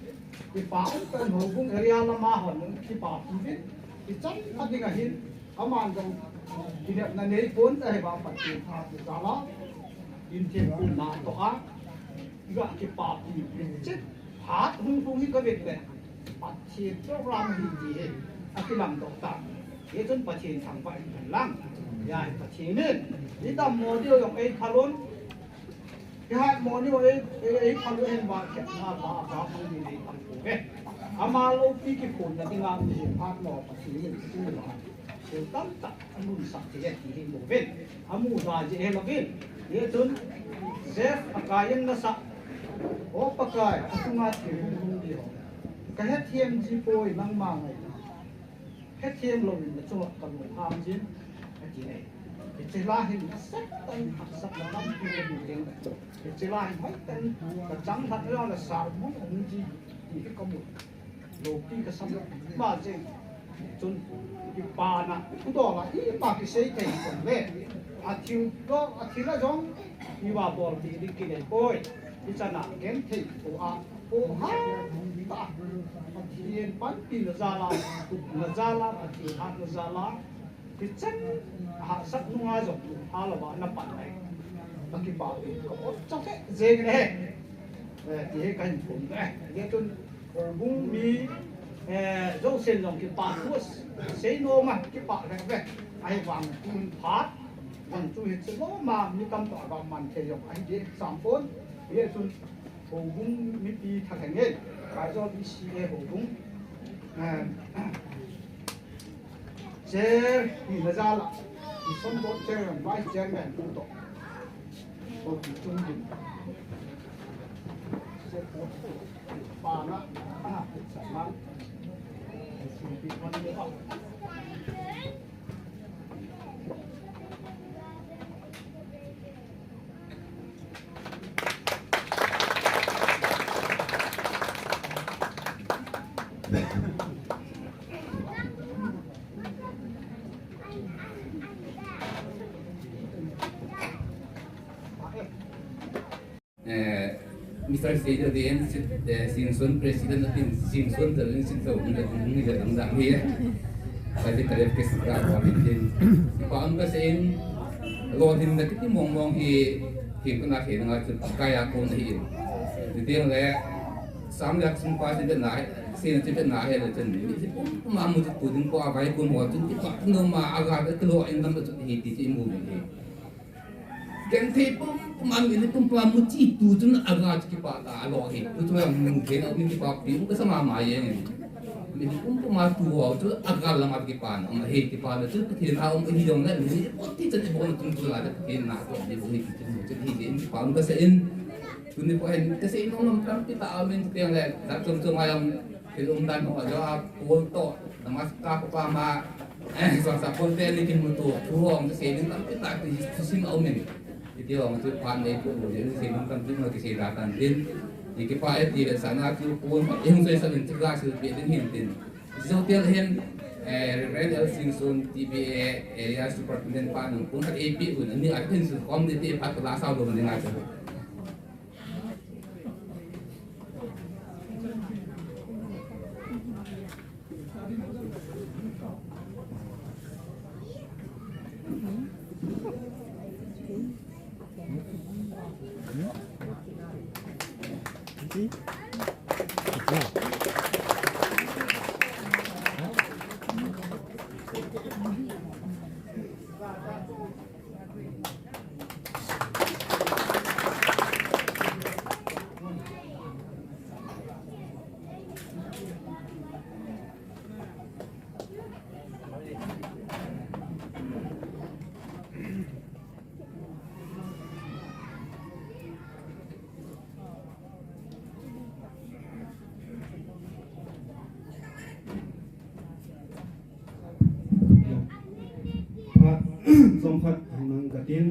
Kipa umtah in Houbung area lama hon kipa pi uvin. Ichan a ding ahin. Aman jong kinepna neipon, ahivang Pathen phatna jal a, in thempu natoh a, iga kipapi uvin. Chet phat hung hung hi kavet le, Pathen program hi ti hi akilam doh tan. Hichun Pathen thangvah in lang. Hijeh a Pathen in idammo diu jong eiphal un. Kihat mo ni o, ei, ei, ei, phalu hen ba, khet na ba, ba, pang ni nei pang ko ve. Ama loupi kiphonna dinga mi hin phat mo, Pathen in, Pathen in, thil tamtah anunsah thei e ti hi mu ven. Amu da ji e lo ven. Hichun, Jeff, akai in nasa. O Pakai, asunga thil hung hung di ho. Kahethem ji poi, nangma ngai. Hethem louvin nachunga kalunghang jin, ati e. Hiche la hin nasatah in hahsatna lampi kamu jeng. Hiche la hin hoitah in kachang lhah jong le sermon ahung ji ti hi kamu. Loupi kasam ma jeng. Chun kipana, kudol a ipa kisei thei jong le. Athil lo, athil a jong, iva bolpi ding kinei poi. Ichan a genthei po a. Kho hatah a, Pathen panpina jal a, tupna jal a, Pathen hatna jal a, hichan hahsat nunga jong lungha louva napan ahi. Kakipah e, ka ot chang e, jeng e. Eh, ti hi kahin phon e. Hichun, Houbung mi, eh, jousen jong kipah thu sei nom a, kipah lheh ve. Ahivang tun phat, jong chu hiche loma mi tamtah a man thei jong ahi ding sam pon. Hichun, Houbung mipi thalheng in, Aizawl E C A Houbung, eh, Chair, ni na jal a, Mission Board Chairman, Vice Chairman, pu toh. Houbung chung din. Chair pu, pa na, ah, sa man. Pi kon ni pa. Eh, Mister State of the N, eh, Sinson President of the Sinson, the Sinson, the Sinson, the Sinson, the Sinson, the Sinson. Kati kare kes ka ko din. Pa ang kasi in, lo din na kiti mong mong hi, hi ko na kaya ko na hi. Dito yung le, sam yak sum pa sin na, sin na na he le chen. Ma mu tu din ko abai ko mo tu pa no ma aga ko lo in na tu hi ti ti mu ni. Genthei pumpum a mi le pumpum a mu chi tu chun aga chu kipah ta a lo hi. Tu chu a mu thei na mi kipah pi u ka sa mama e. Mi le pumpum a tu ho chu aga lama kipah na um hi kipah na chu Pathen a um hi jong le mi le pon ti chan i bon tung tu la Pathen na to mi bo hi ti chu chu hi je in kipah um ka sa in. Tuni ko hin ka sa in um tampi ta a min ti le da chom chom a jong Thil umdan ho jo a Paul toh, Damaska ko pa ma, eh, so sa Paul te ni kin mutu, thu hong se ning tampi ta ti, ti sim a um in. Ti ti hong chu pan nei pu, ti sim tampi ma ti se da tan tin. Ti ki pa e ti le sa na chu Paul ma, eng so sa in ti ga su pi ding hin tin. Ti so tel hin, eh, Reverend L Singson T B A Area Superintendent pa nung pun khat A P un, ani a tin su kom ti ti pa la sa lo ni nga chu. Phat chomkhat nang katin,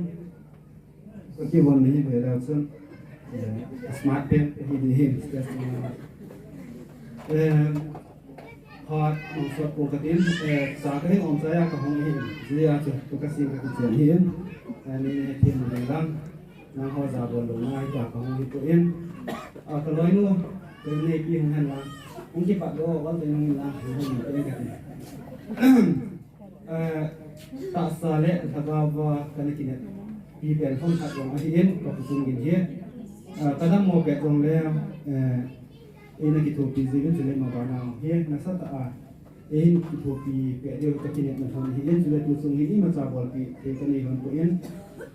kakivon nahi ve leu chun, eh, smart pen hi di hi, eh, phat nang sot ko katin, eh, sa kahin um sa a kahung hi, jia chu tu kasi kakichen hi, eh, ni ne tin lang. Nangho jabol louna hi ka kahung hi poi. A, ka loinu, ka inneipi hung hen lang. Hung kipat lou, val te nung in lang, hung hen te ka ti. A, tahsa le lhagao va kana kineppi pen hon khat jong ahin, ka pu Chunggin hi. A, ka dammo pet jongle, eh, eina kithopi jiuvin chule mabana hi, nasatah a, Eihin kithopi peh diu ka kinepna lhon ahin, chule tu chung hi imacha bolpeh thei ka nei lhon poi.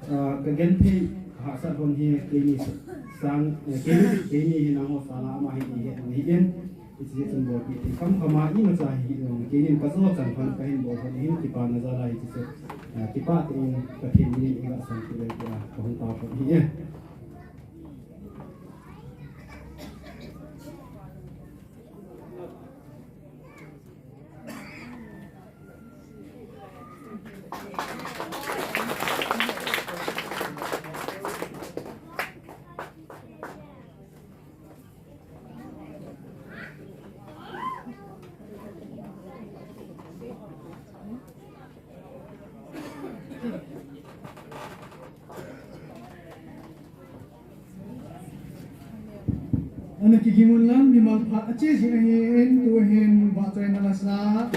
Ah, ka genthei, ka hahsat lhon hi keini sang, eh, keini, keini hi nangho sanga ama hi ti het lhon ahin, hiche chun bolpeh thei khamkham a imacha hi lhon, keinin ka jo chan lhon ka hin bol lhon ahin, kipana jal a hiche chu, ah, kipah tah in Pathen min in iga sang kit le tia ka hung tao lhon ahi e. Ana kiging un lang, mimal phat ache jing ahin, tuhin vahchoina lasa,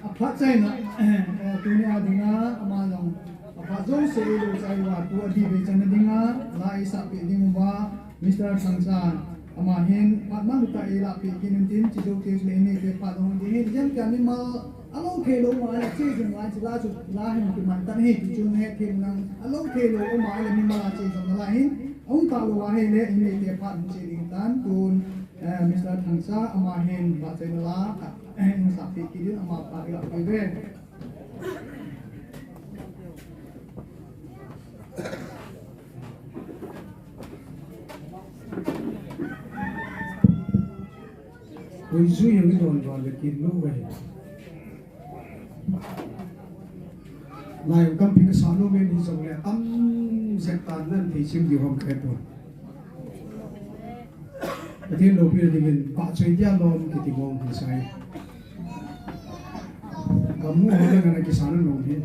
aphat chaina, eh, tuni a dinga, ama jong, aphat jouse eilou chai uva, tu adih bei channa dinga, la eisahpeh ding uva, Mister Thangcha, ama hin, phat manlu tah eilahpeh kit un tin, chi jouse le eini te phat jong ding hin, ijemtia mimal, Alou theilou ma le, che jing lai chu la chu la hin kiman tan ahi ti chu nahet thei un lang. Alou theilou um a le mimal a che jong nalai hin. Aum talou a hile, eini te phat hung che ding tan tun, eh, Mister Thangcha ama hin vahchoina la khat, eh, hung sapeh kit in ama phat iga peh uve. Koi jui jong idon don le kit lou ve. Nai kampi kasa nom in hijongle tam jep tan nan thei sim diu ham kahe pon. Pathen loupina dingin vahchoi dia lom kiti mong hi sai. Kamu ho le ngana kisa na nom hi.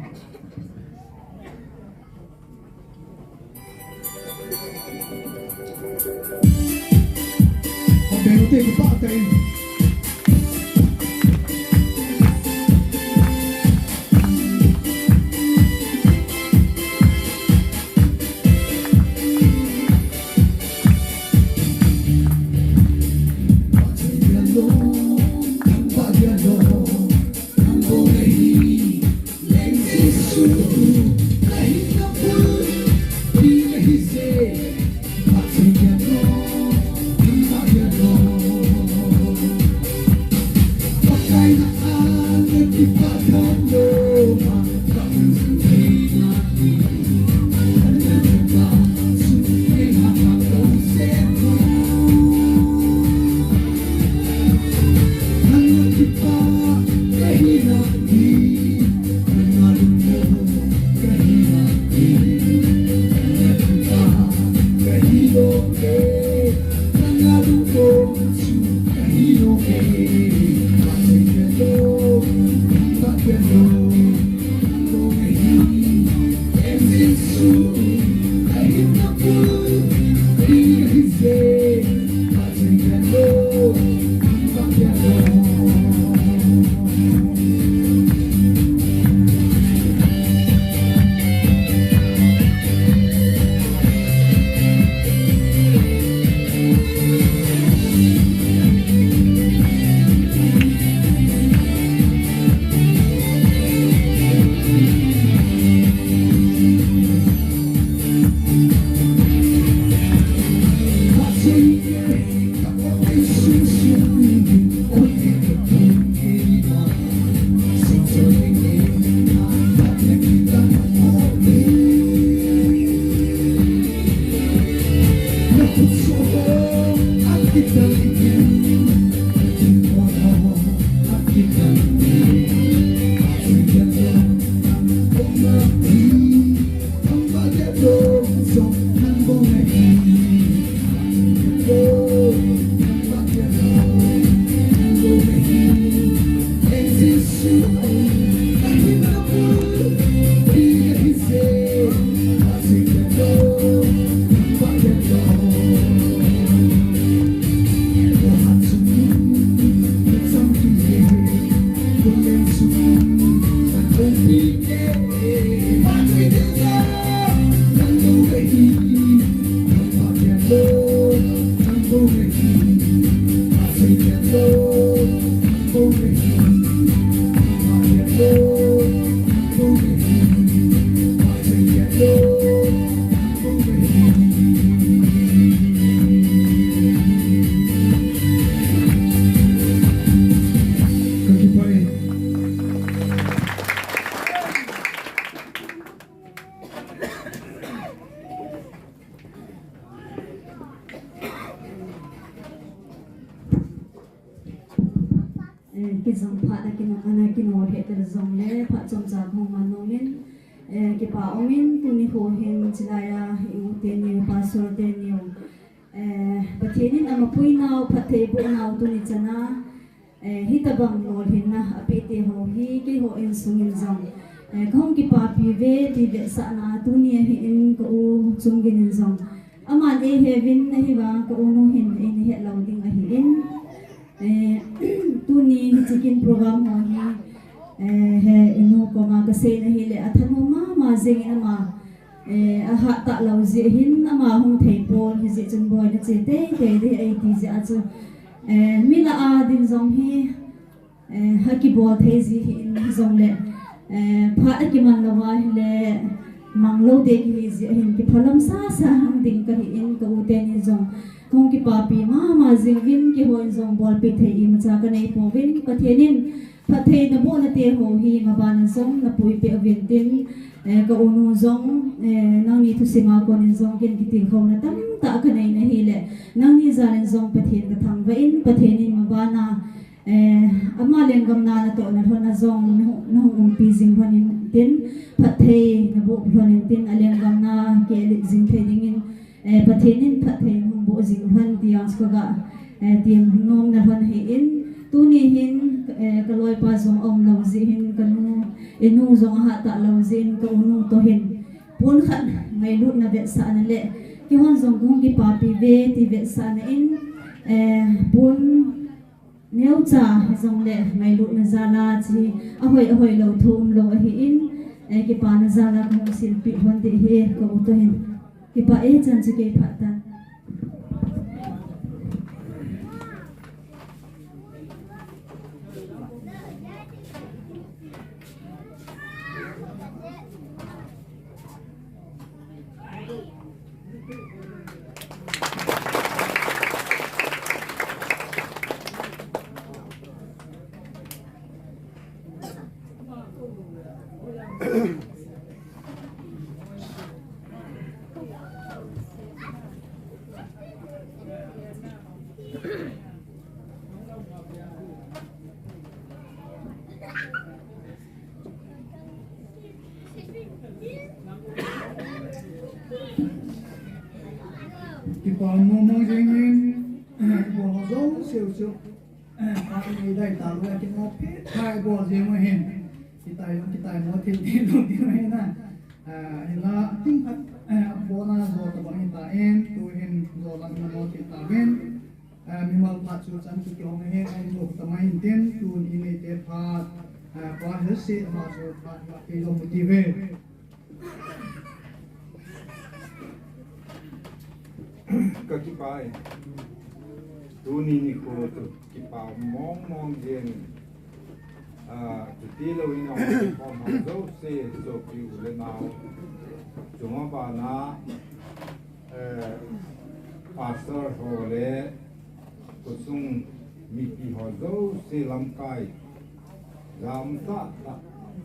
Jong phat a kino, ana kino he te jong le, phat chomcha kahung man nom in, eh, kipa um in, tuni ho hin, chilai a, i u teniu, pastor teniu, eh, Pathen in ama pui nau, phatthei boh nau tuni chana, eh, hitabang lolhinna apeh te ho hi, keiho insung in jong, eh, kahung kipapi ve, ti vetsahna, tuni ahin ka u Chunggin in jong. Aman eihe uvin ahivang ka u nu hin eina het lou ding ahin. Eh, tuni hiche kin program ho hi, eh, he inu koma kasei na hile athanom mama jing in ama, eh, ahat talou jeh hin ama hung thei pon hijeh chun boina che teitei ding ahi ti jeh a chu, eh, mi lah a din jong hi, eh, ha kibol thei ji hin jong le, eh, phat a kiman lou a hile, mang lou ding hi ji ahin kiphalam sasa hung ding kahi in ka u teni jong. Kahung kipapi mama jing uvin keiho in jong bolpi thei imacha kanei pouvin Pathen in phatthei naboh na te ho hi maban a jong napui peh uvin tin, eh, ka u nu jong, eh, nangni thusim a kon in jong ken kitilkhouna tamtah kanei na hile, nangni jal in jong Pathen kathangvah in Pathen in maban a Eh, ama lenggam na natoh na lhon a jong na, nahung umpi jing lhon in tin, phatthei naboh lhon in tin, alenggam na keh lit jing thei ding in, eh, Pathen in phatthei hung boh jing lhon ti jong chu kaga, eh, ti nom na lhon ahi in, tuni hin, eh, ka loipa jong aum lou jeh hin, ka nu, i nu jong ahat talou jeh in, ka u nu toh hin, pon khat ngailutna vetsahna le, keihon jong kahung kipapi ve ti vetsahna in, eh, pon Neocha hijongle ngailutna jal a chu ahoi, ahoi lou thu umlou ahin, eh, kipana jal a kahung silpeh lhon ding ahi ka u toh hin. Kipa e, chan chu kei phat tan. Kipa mong mong jeng in, bol ho jouse u chu, pa in eidei talou a kimo phet thei bol jeng u ahin. Kitai jong kitai mo thil thil lou ding ahi na. Ah, hinla, ting khat, ah, abona jo tabang hita in, tu hin jo lang na mo thil ta vin. Ah, mimal phat chu chan chu kihong ahi, ahin lou ta mai in tin, tun i neite phat, ah, pa helse ama chu phat la kei jong mu ti ve. Ka kipa e. Tuni nikho chu kipa mong mong jeng in. Ah, chuti lou in ahung kikhom ho jouse, sopi u le nao. Chunga bana, eh, pastor ho le khosung mipi ho jouse lamkai. Jam tah tah,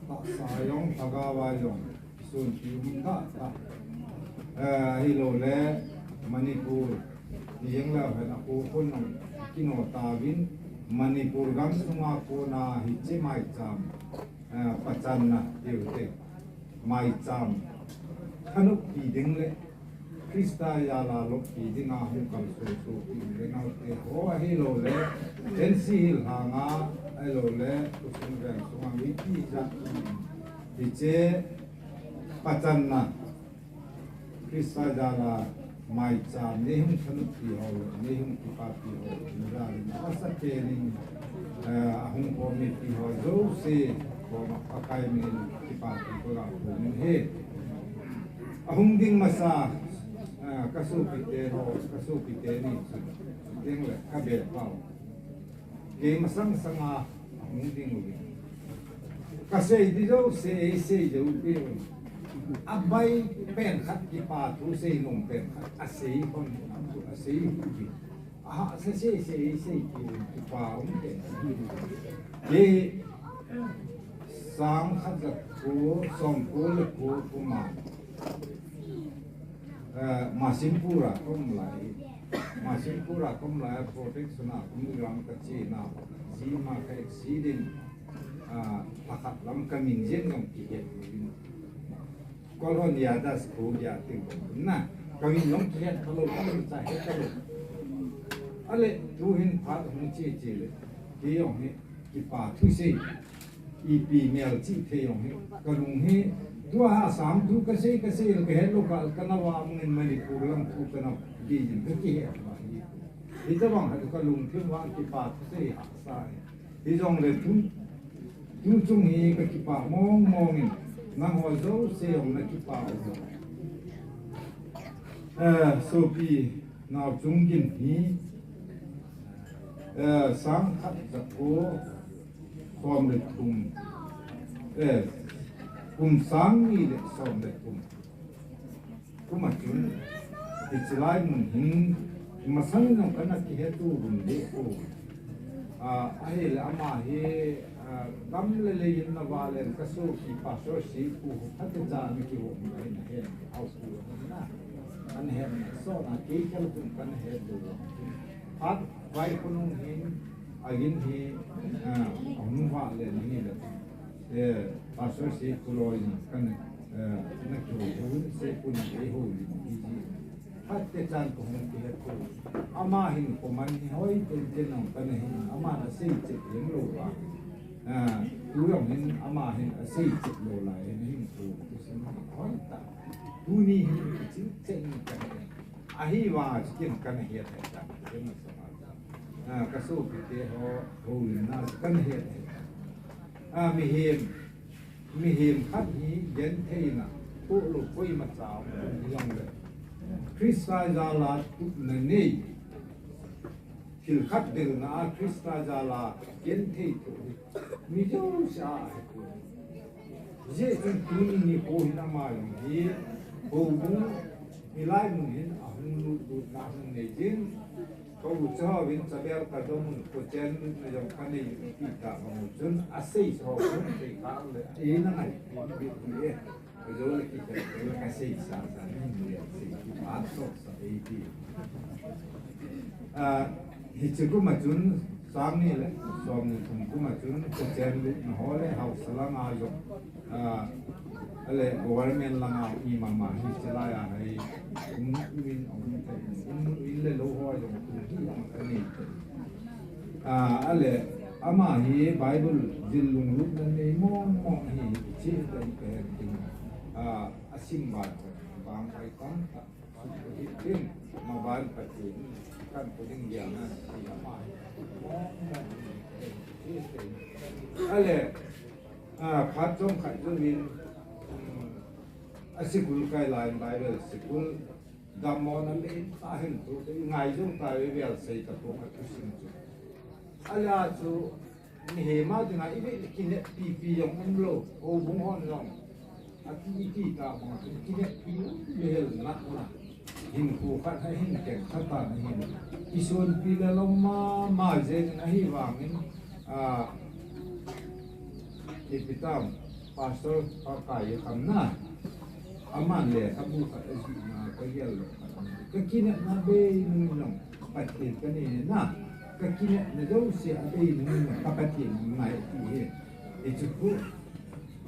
tahsa jong, lhagao a jong. Sunpi um tah tah. Eh, ahilouleh Manipur, ti jeng leu hen a kon hung kino tauvin, Manipur gamsunga kona hiche maicham, eh, pachanna tiu te. Maicham thanoppi ding le Christa jal a loppi dinga hung kalson sopi u le naote ho ahilouleh, N C Hills langa, ahilouleh, khosung veng sunga mipi jat, hiche pachanna, Christa jal a maicham, nei hung thanoppi ho, nei hung kipapi ho, nei jal in, asa pen in, eh, ahung khom mipi ho jouse, koma Pakai min in kipapi kaga phong in ahi. Ahung ding masa, eh, ka sopite ho, ka sopite ni chu, chuteng le ka bepau. Kei masang sanga ahung ding uvin. Ka sei ding jouse, ei sei jou peh un. Abai pen khat kipa thu sei nom pen khat, asei hon, asei hon. Aha, sei, sei, sei, sei, ki, kipa um pen. Kei sang khat ja ko, som ko le ko kuma. Eh, Masimpur a ka um lai. Masimpur a ka um lai, protection a ka um lang ka chena. Sima ka accident, ah, pakhat lam ka min jeng jong kihet in. Kol hon ya das ko ya ting ko na. Ka min jong kihet ka lo, ka min cha het ka lo. Ale, tu hin phat hung chi chi le. Ki jong hi, kipa thu sei. Ipi mel chi thei jong hi. Ka lung hi, tua ha sam thu ka sei, ka sei, ka het lo ka, ka na va mun Manipur lam thu ka na di jin ka kihet va hi. Hitabang ha ka lungthim vang kipa thusei hahsa e. Hijongle tu, tu chung hi ka kipa mong mong in, nangho jouse jong na kipa u. Eh, sopi nao chung gin hi, eh, sang khat ja ko som le thum, eh, kum sang ni le som le thum. Kum a chun, hiche lai mun hin, masang in jong kana kihet u vin le u. Ah, ahile ama hi, ah, gam le lei in na valen ka sopi Pastor Sipu, phatecha mi kihou mi ahin ahen, hau pu na. Ana hen na so na kei khel kum kana het u. Phat vai khonung hin, agin hi, ah, ahung valen ni le. Eh, Pastor Sipu loi in kana, eh, na kihou, Sipu na kihou ni. Phat te chan ko hung kihet ko. Ama hin koman hi hoi ten ten nong kana hin. Ama na sei cheh jeng lou va. Ah, tu jong hin ama hin asei cheh lou lai hin hin ko. Hoi ta. Tuni hin ching cheh ni ka. Ahivang a chu ken kana het ta. Ken na sa ma ta. Ah, ka sopi te ho, houlimna chu kana het ta. Ah, mihem. Mihem khat hi gentheina, toh lou koima cha um jong le. Christa jal a tupna nei. Thil khat delna a Christa jal a genthei toh hi. Mi jouse a ahi poi. Hijeh chun tuni nikho hin ama jong hi. Houbung, hilai mun hin ahung lut lutna hung nei jin. Ka u cha hovin chabel ka dom un, kochen lutna jong ka nei u ti ta bang u chun, asei sa ho chun, sei ka le, ei na ngai, bi, bi, e. Ka jo le ki ka, ka sei sa, sa, ni, ni, sei ki, a, so, sa, ei ti. Ah, hiche kum a chun, sang ni le, som ni thum kum a chun, kochen lutna ho le, haosa lang a jong. Ah, ale government langa ima ma hi chilai a hai, um, um in, um, um, um in le lou ho jong tum hi jong ka nei. Ah, ale ama hi Bible jil lunglutna nei mong mong hi chi ka he ding. Ah, asim ban bang kai tang ta. Hi ding, ma ban pa ti kan ko ding ya na hi ama hi. Mong mong hi. Ale Ah, phat chomkhat jouvin, um, a sikul kai lai in Bible sikul, dammo na le ta hin tu, te ngai jou ta ve vel sei ta ko ka tu sin chu. Ala chu, mihem a dinga i ve kinep pipi jong um lou, houbung hon jong. Ati iti ta bang, kinep pi um le hel na na. Hinkho khat ha hin ken khat ta na hin. Kisonpi le lom mama jeng in ahivangin, ah, ipi tam, Pastor Pakai a kam na. Aman lekhabu khat ajih na, ka gel lou khat. Ka kinepna bei nung jong, Pathen ka nei na. Ka kinepna jouse a bei nung jong, ka Pathen ngai ti hi. Hichu khu,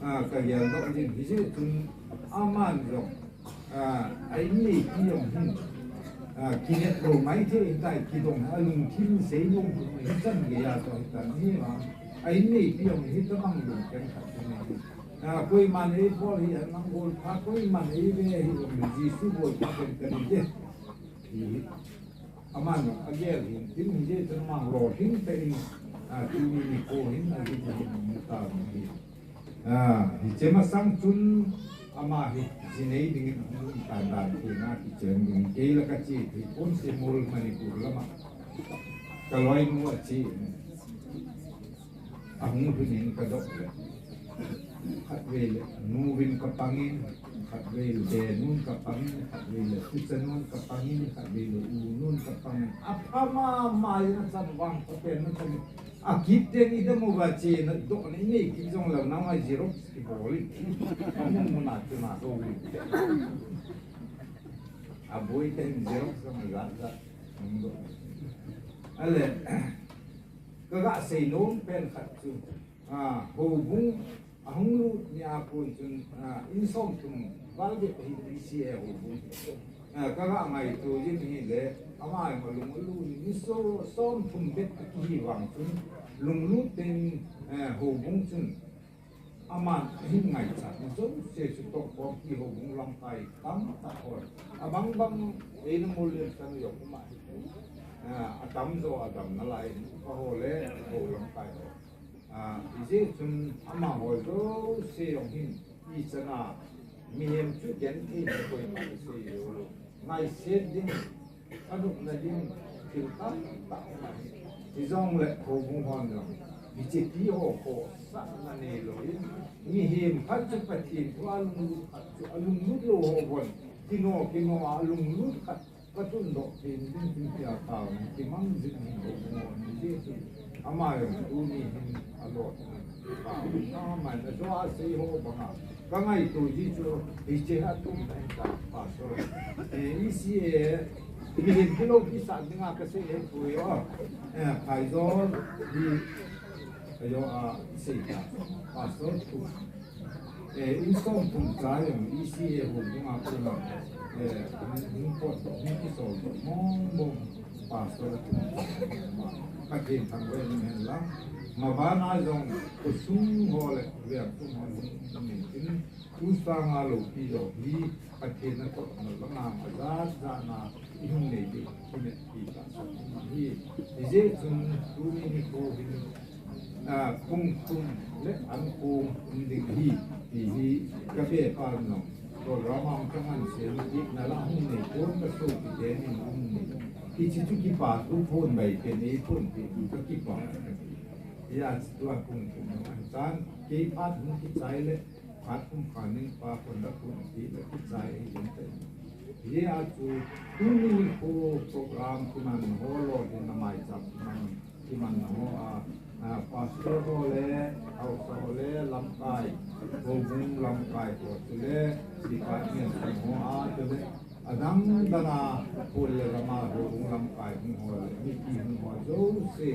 ah, ka gel lou jin, hijeh chun aman jong, Ah, a inneipi jong hin. Ah, kinep lou maithei hitai, kidong a lungthim sei lungthim hichan geiya toh hitan hi vang. A inneipi jong hitabang lungthim khat hi nei. Ah, koiman eibol hi anang bol pha, koiman eive hi jong Jesu bol pha pen kani te. Hi, aman jong agel hin, tin hijeh chun mang lolhing tah in, ah, tuni nikho hin, agin hin, ta hi. Ah, hiche masang chun ama hi, ji nei dingin hung um tan dan thei na kichen ding. Kei la kache thei pon, Simol Manipur lama. Ka loinu ache. Ahung lhun in ka dong le. Khatvei le, nu vin ka pangin, khatvei le, be nun ka pangin, khatvei le, tucha nun ka pangin, khatvei le, u nun ka pangin. Apha mama in achan vang ka pen na chan. Akit teng idam uva chena dohna inei kit jongleh nangma Xerox kibol in. Amun muna chuna doh in. Aboi teng Xerox jong jat jat hung doh. Ale, Kaga seinom pen khat chu, a, houbung ahung lut ni a kon chun, a, in somthum val bep ahi ti si e houbung. A, kaga ngaito jin hile, ama jong alung alut in, ni so, somthum bep akihi vang chun, lunglut tah in, a, houbung chun, aman ahin ngaichat na jouse chu Tongkhompi houbung lamkai tamtah hon. Abang bang eina mol lem chan jong um ahi. A, atamjo adamna lai in, kaho le ho lamkai ho. A, hijeh chun amaho jouse jong hin, ichan a mihem chu genthei na koima kisei lou. Ngaiset ding, anopna ding, thil tamtah um ahi. Hijongle houbung hon jong, hiche ti ho khohsahna neilou in, mihem khat chu Pathen thu a lunglut khat chu, alunglut lou ho bon, kino, kino a alunglut khat, katundoh thei ding tin tia taona kimang jing ahi houbung hon, hijeh chun, ama jong tuni hin alot in, pa, ama in ajo a sei ho banga, kangaito ji chu, hiche a tum na hin ta, Pastor. Eh, isi e, mihem kilou kisah dinga kasei hih poi o. Eh, Phaijol, hi, ajo a sei ta, Pastor tu. Eh, in somthum cha jong isi e houbung a kona, eh, hung, hung potdoh, hung kisoldoh mong mong, Pastor a tum. Pathen thangvah in um hen lang. Mabana jong khosung ho le veng sung ho hung um in tin, tu sanga loupi jong hi Pathen a toh nalai vanga, ajat jat na ihung nei diu, imetpi tahsan um ahi. Hijeh chun tuni nikho hin, a, pung thum le an kong um ding ahi, ti hi kabe pan jong, program a hung kangansei in, itna la hung nei pon, kasopi ten in hung nei. Hiche chu kipa thu phondoh pen, eiphonpeh u kakipa. Hijeh a chu tua pung thum jong ahi tan, kei phat hung kichai le, phat thum khan in pa conduct hung pi le kichai ahi jeng tai. Hijeh a chu tuni nikho program kiman ho, lolhinna maicham kiman, kiman ho a, a, Pastor ho le, haosa ho le, lamkai, houbung lamkai ho chule, department ho a chule, adang dang a, khol le gam a houbung lamkai hung ho le, mipi hung ho jouse,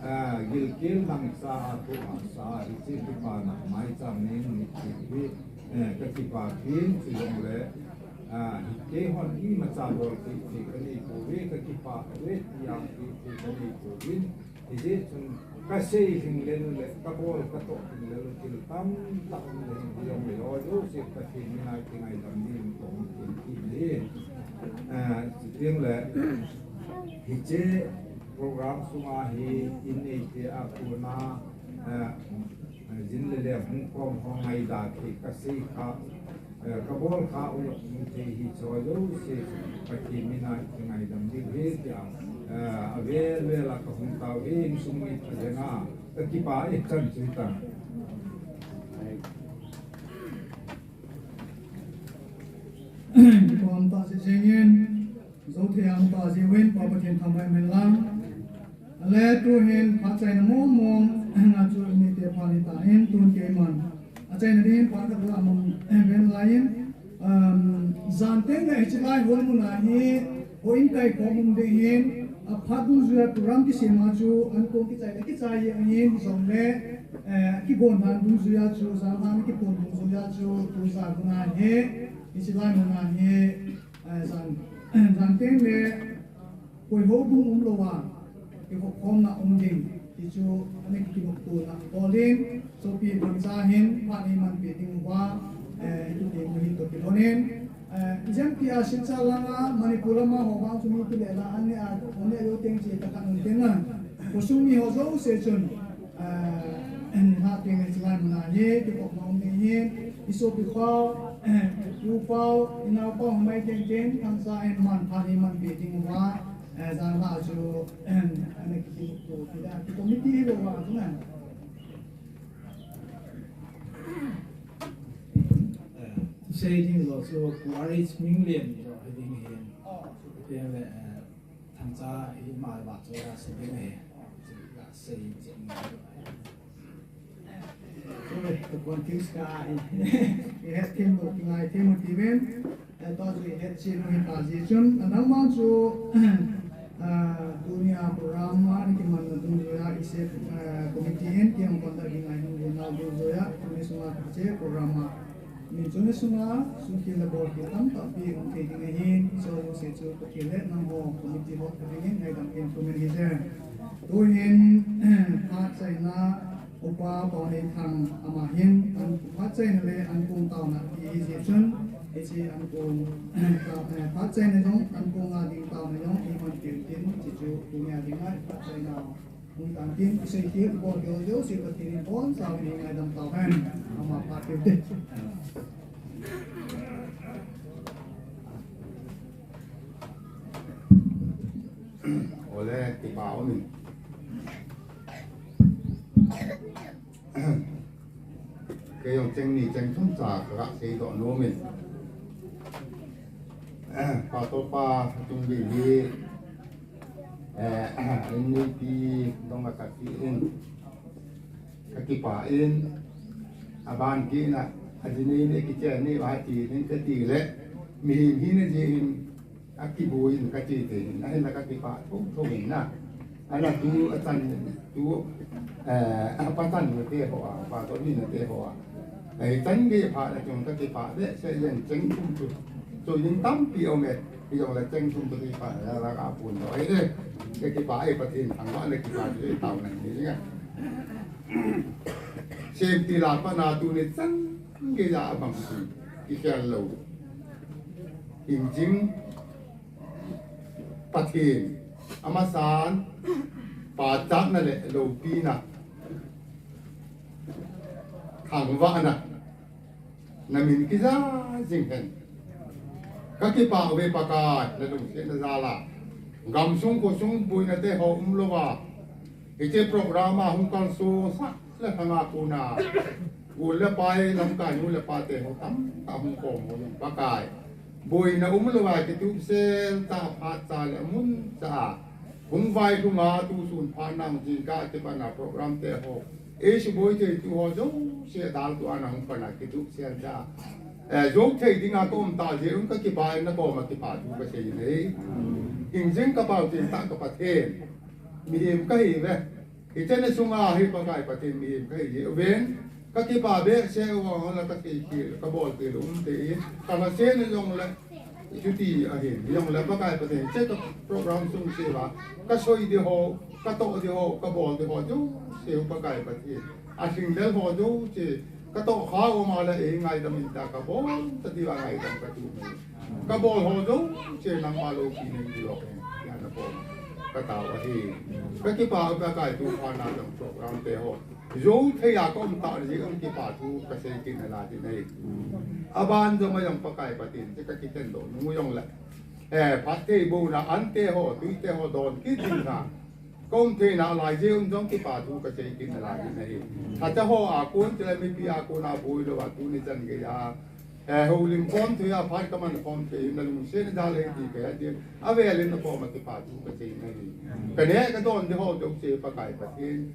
a, gilkel dangchah a, tohsa a, hiche kipana maicham nei uvin ti hi, eh, kakipa pin, chujongle, a, keihon imacha bol thei thei kanei pouve, kakipa uve ti jong thei thei kanei pouvin, hijeh chun kasei lhinglel u le, kabol katoh lhinglel u thil tamtah um le hin, hijongle ho jouse Pathen mina kingaidam ding in kahung tin kit ahi. A, chuteng le, hiche program sunga hi in neite a kona, a, jin le leng hung khom ho ngaida thei kasei kha, eh, kabol kha u jong hung thei hiche jouse Pathen mina kingaidam diu ahi tia, eh, avel vel a kahung tao e, insung mi phalenga kakipa e, chan chu hitan. Kipah tah jeng jeng in, jou thei a um tah jeh uvin, Pa Pathen thangvah in um hen lang. Ale tuhin phat chaina mong mong a chu in neite phat hitan, tun keiman achaina dingin phat khat la mang ven laiyin, um, jan teng le hiche lai hall mun a hi houin kaikhom um ding ahin, aphat dungjuiya program kisem a chu an kong kichai le kichai jeng ahin, hijongle, eh, kigon dan dungjuiya chu, jan dan kipon dungjuiya chu, tujan mun a hi, hiche lai mun a hi, eh, jan, jan teng le Koi houbung umlou a, kikhopkhomna um ding, ti chu ana kinoptona bol in, sopi Thangcha hin phat eimanpeh diuva, eh, hiti teng u hi toh kilhon in, eh, ijemtia Silchar langa, Manipur lama ho vang chu mi kile la, an neh a, an neh lou teng chu tah khat um teng a, khosung mi ho jouse chun, eh, nilhah teng le hiche lai mun a hi, kikopna um ding ahin, isopi pau, eh, iu pau, inao pau, hamai teng teng, Thangcha in man phat eimanpeh diuva, Eh, jan la chu, eh, ana kitu, kita, kita committee hi lou vang chu na. Eh, sei ding lou chu, Pu R H Minglian lou hi ding ahin. Pen le, eh, Thangcha hi ma ba chu la sei ding ahi. La sei ding. Oi, ka confuse ka ahi. I het them u, i ngai them u ti ven. Eh, tua chu i het chen u hi ta jeh chun. Adang vang chu, ah, Tunia program a nakimanna dungjuiya, ise, eh, committee in kihong conduct ding a hin gonau dungjuiya, tuni sunga kache program a min chuna sunga sukhel le bolkhel tamtah pi hung thei ding ahin, so se chu Pathen le nangho committee ho khat dingin ngaidam in comment hije. Tuhin, phat chaina Upa Paoneithang ama hin, an phat chaina le ankong taona ti hi jeh chun, hiche ankong, ta, eh, phat chaina jong, ankong a ding taona jong, iman peh u hitin, hiche chu tunia dinga phat chaina hung tan tin, isei ti, ibol keu jouse Pathen in abonchauvin eingaidam tauhen, ama phat peh u hite. Ole, kipa umin. Kei jong cheng ni cheng thum cha ka seidoh nomin. Pastor pa chung ding hi, eh, in nupi dong a ka ti in, ka kipah in, aban kit na, ajinei nei kichen nei uva ti ding kati le, mihem hina jeh in, akiboi in kati thei in, ahinla ka kipah thotho in na. Ahinla tu achan, tu, eh, apa chan nate ho a, apa to ni nate ho a. Eh, chan gei phat a chung ka kipah behseh jeng, cheng thum chu. Chu jing tampi um e, hijongle cheng thum chu kipah la la ka pun doh e. Ka kipah e, Pathen thangvah le kipah chu tao na ni jing a. Semtil a pat na tuni chan gei a bang chu kikhel lou. Hingjing Pathen, amasan, pachatna le loupina, thangvahna, na min kija jing hen. Ka kipah uve Pakai, na lungsetna jal a. Gamsung khosung boina te ho umlouva, hiche program a hung kalsong sah le lhanga kona, u le pai, lamkai nu le pa te ho tamtah hung kom ho jong Pakai, boina umlouva kitupsel tah a phat cha le mun cha a hung vailhunga tusun phat nang jingkah kipat na program te ho, ei suboi thei tu ho jouse daltua na hung pan a kitupsel cha, eh, jou thei dinga ka um tah jeh un ka kipah in na koma kipathu ka sei in ahi. Hingjing ka pau chen tah ka Pathen, mihem ka hi ve. Hiche ni sunga hi Pakai Pathen mihem ka hi jeh uvin, ka kipah behseh uva, la ka thei khel, ka bol khel um thei, ka lhasetna jongle, chuti ahin, jongle Pakai Pathen, hiche ka program sung se uva, ka soi di ho, ka toh di ho, ka bol di ho, jouse u Pakai Pathen, alhinglel ho jouse, ka tohkhah uva le, eh, ngaidam in tia ka bol ta diuva ngaidam ka tu. Ka bol ho jouse nangma loupi nei diu ahi, tia na bol. Ka tao ahi. Ka kipah Pakai tu phat na jong program te ho jou thei a ka um tah jeh un kipathu ka sei kit nalai ding ahi. Aban jong a jong Pakai Pathen, hiche ka kikhen doh nung u jongle, eh, phattheibohna ante ho, tuite ho don kit ding na ka um thei nalai jeh un jong kipathu ka sei kit nalai ding ahi. Lhacha ho a kon chule mipi a kon a boi louva tuni chan gei a, eh, houlim khom thei a phat ka man khom thei, na lungsetna jal a hi ti ka he ding. Avel in na koma kipathu ka sei in ahi. Ka neh ka don di ho jouse Pakai Pathen,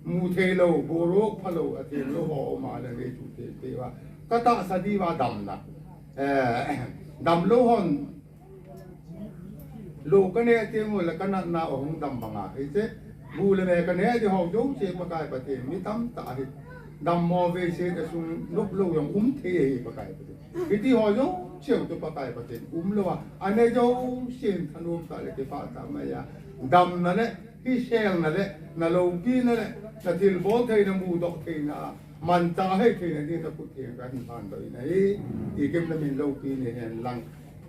mu thei lou, boruak phalou, atheng lou ho um a le nei chu thei thei uva, ka tahsa diuva damna, eh, damlou hon lou ka neh teng ule ka natna u hung dam banga, hiche bu le me ka neh di ho jouse Pakai Pathen, mi tamtah hi dammo vei se ka sung nop lou jong um thei ahi Pakai Pathen. Hiti ho jouse chu Pakai Pathen umlouva, anei jousen thanom tah le kipah tah mai a, damna le hiselna le na loupina le na thilbol theina, mudoh theina, manchah hei theina ding na khut theng ka hin phandoh in ahi. Ikim na min loupi nei hen lang,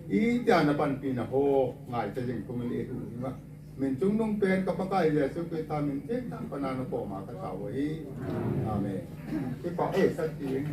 itia na panpina ho ngaicha jing pumin eihuhhing a, min chungnung pen ka Pakai Jesu Christa min thengtah a pat na na koma ka tao u ahi. Amen. Kipah e, sa ti.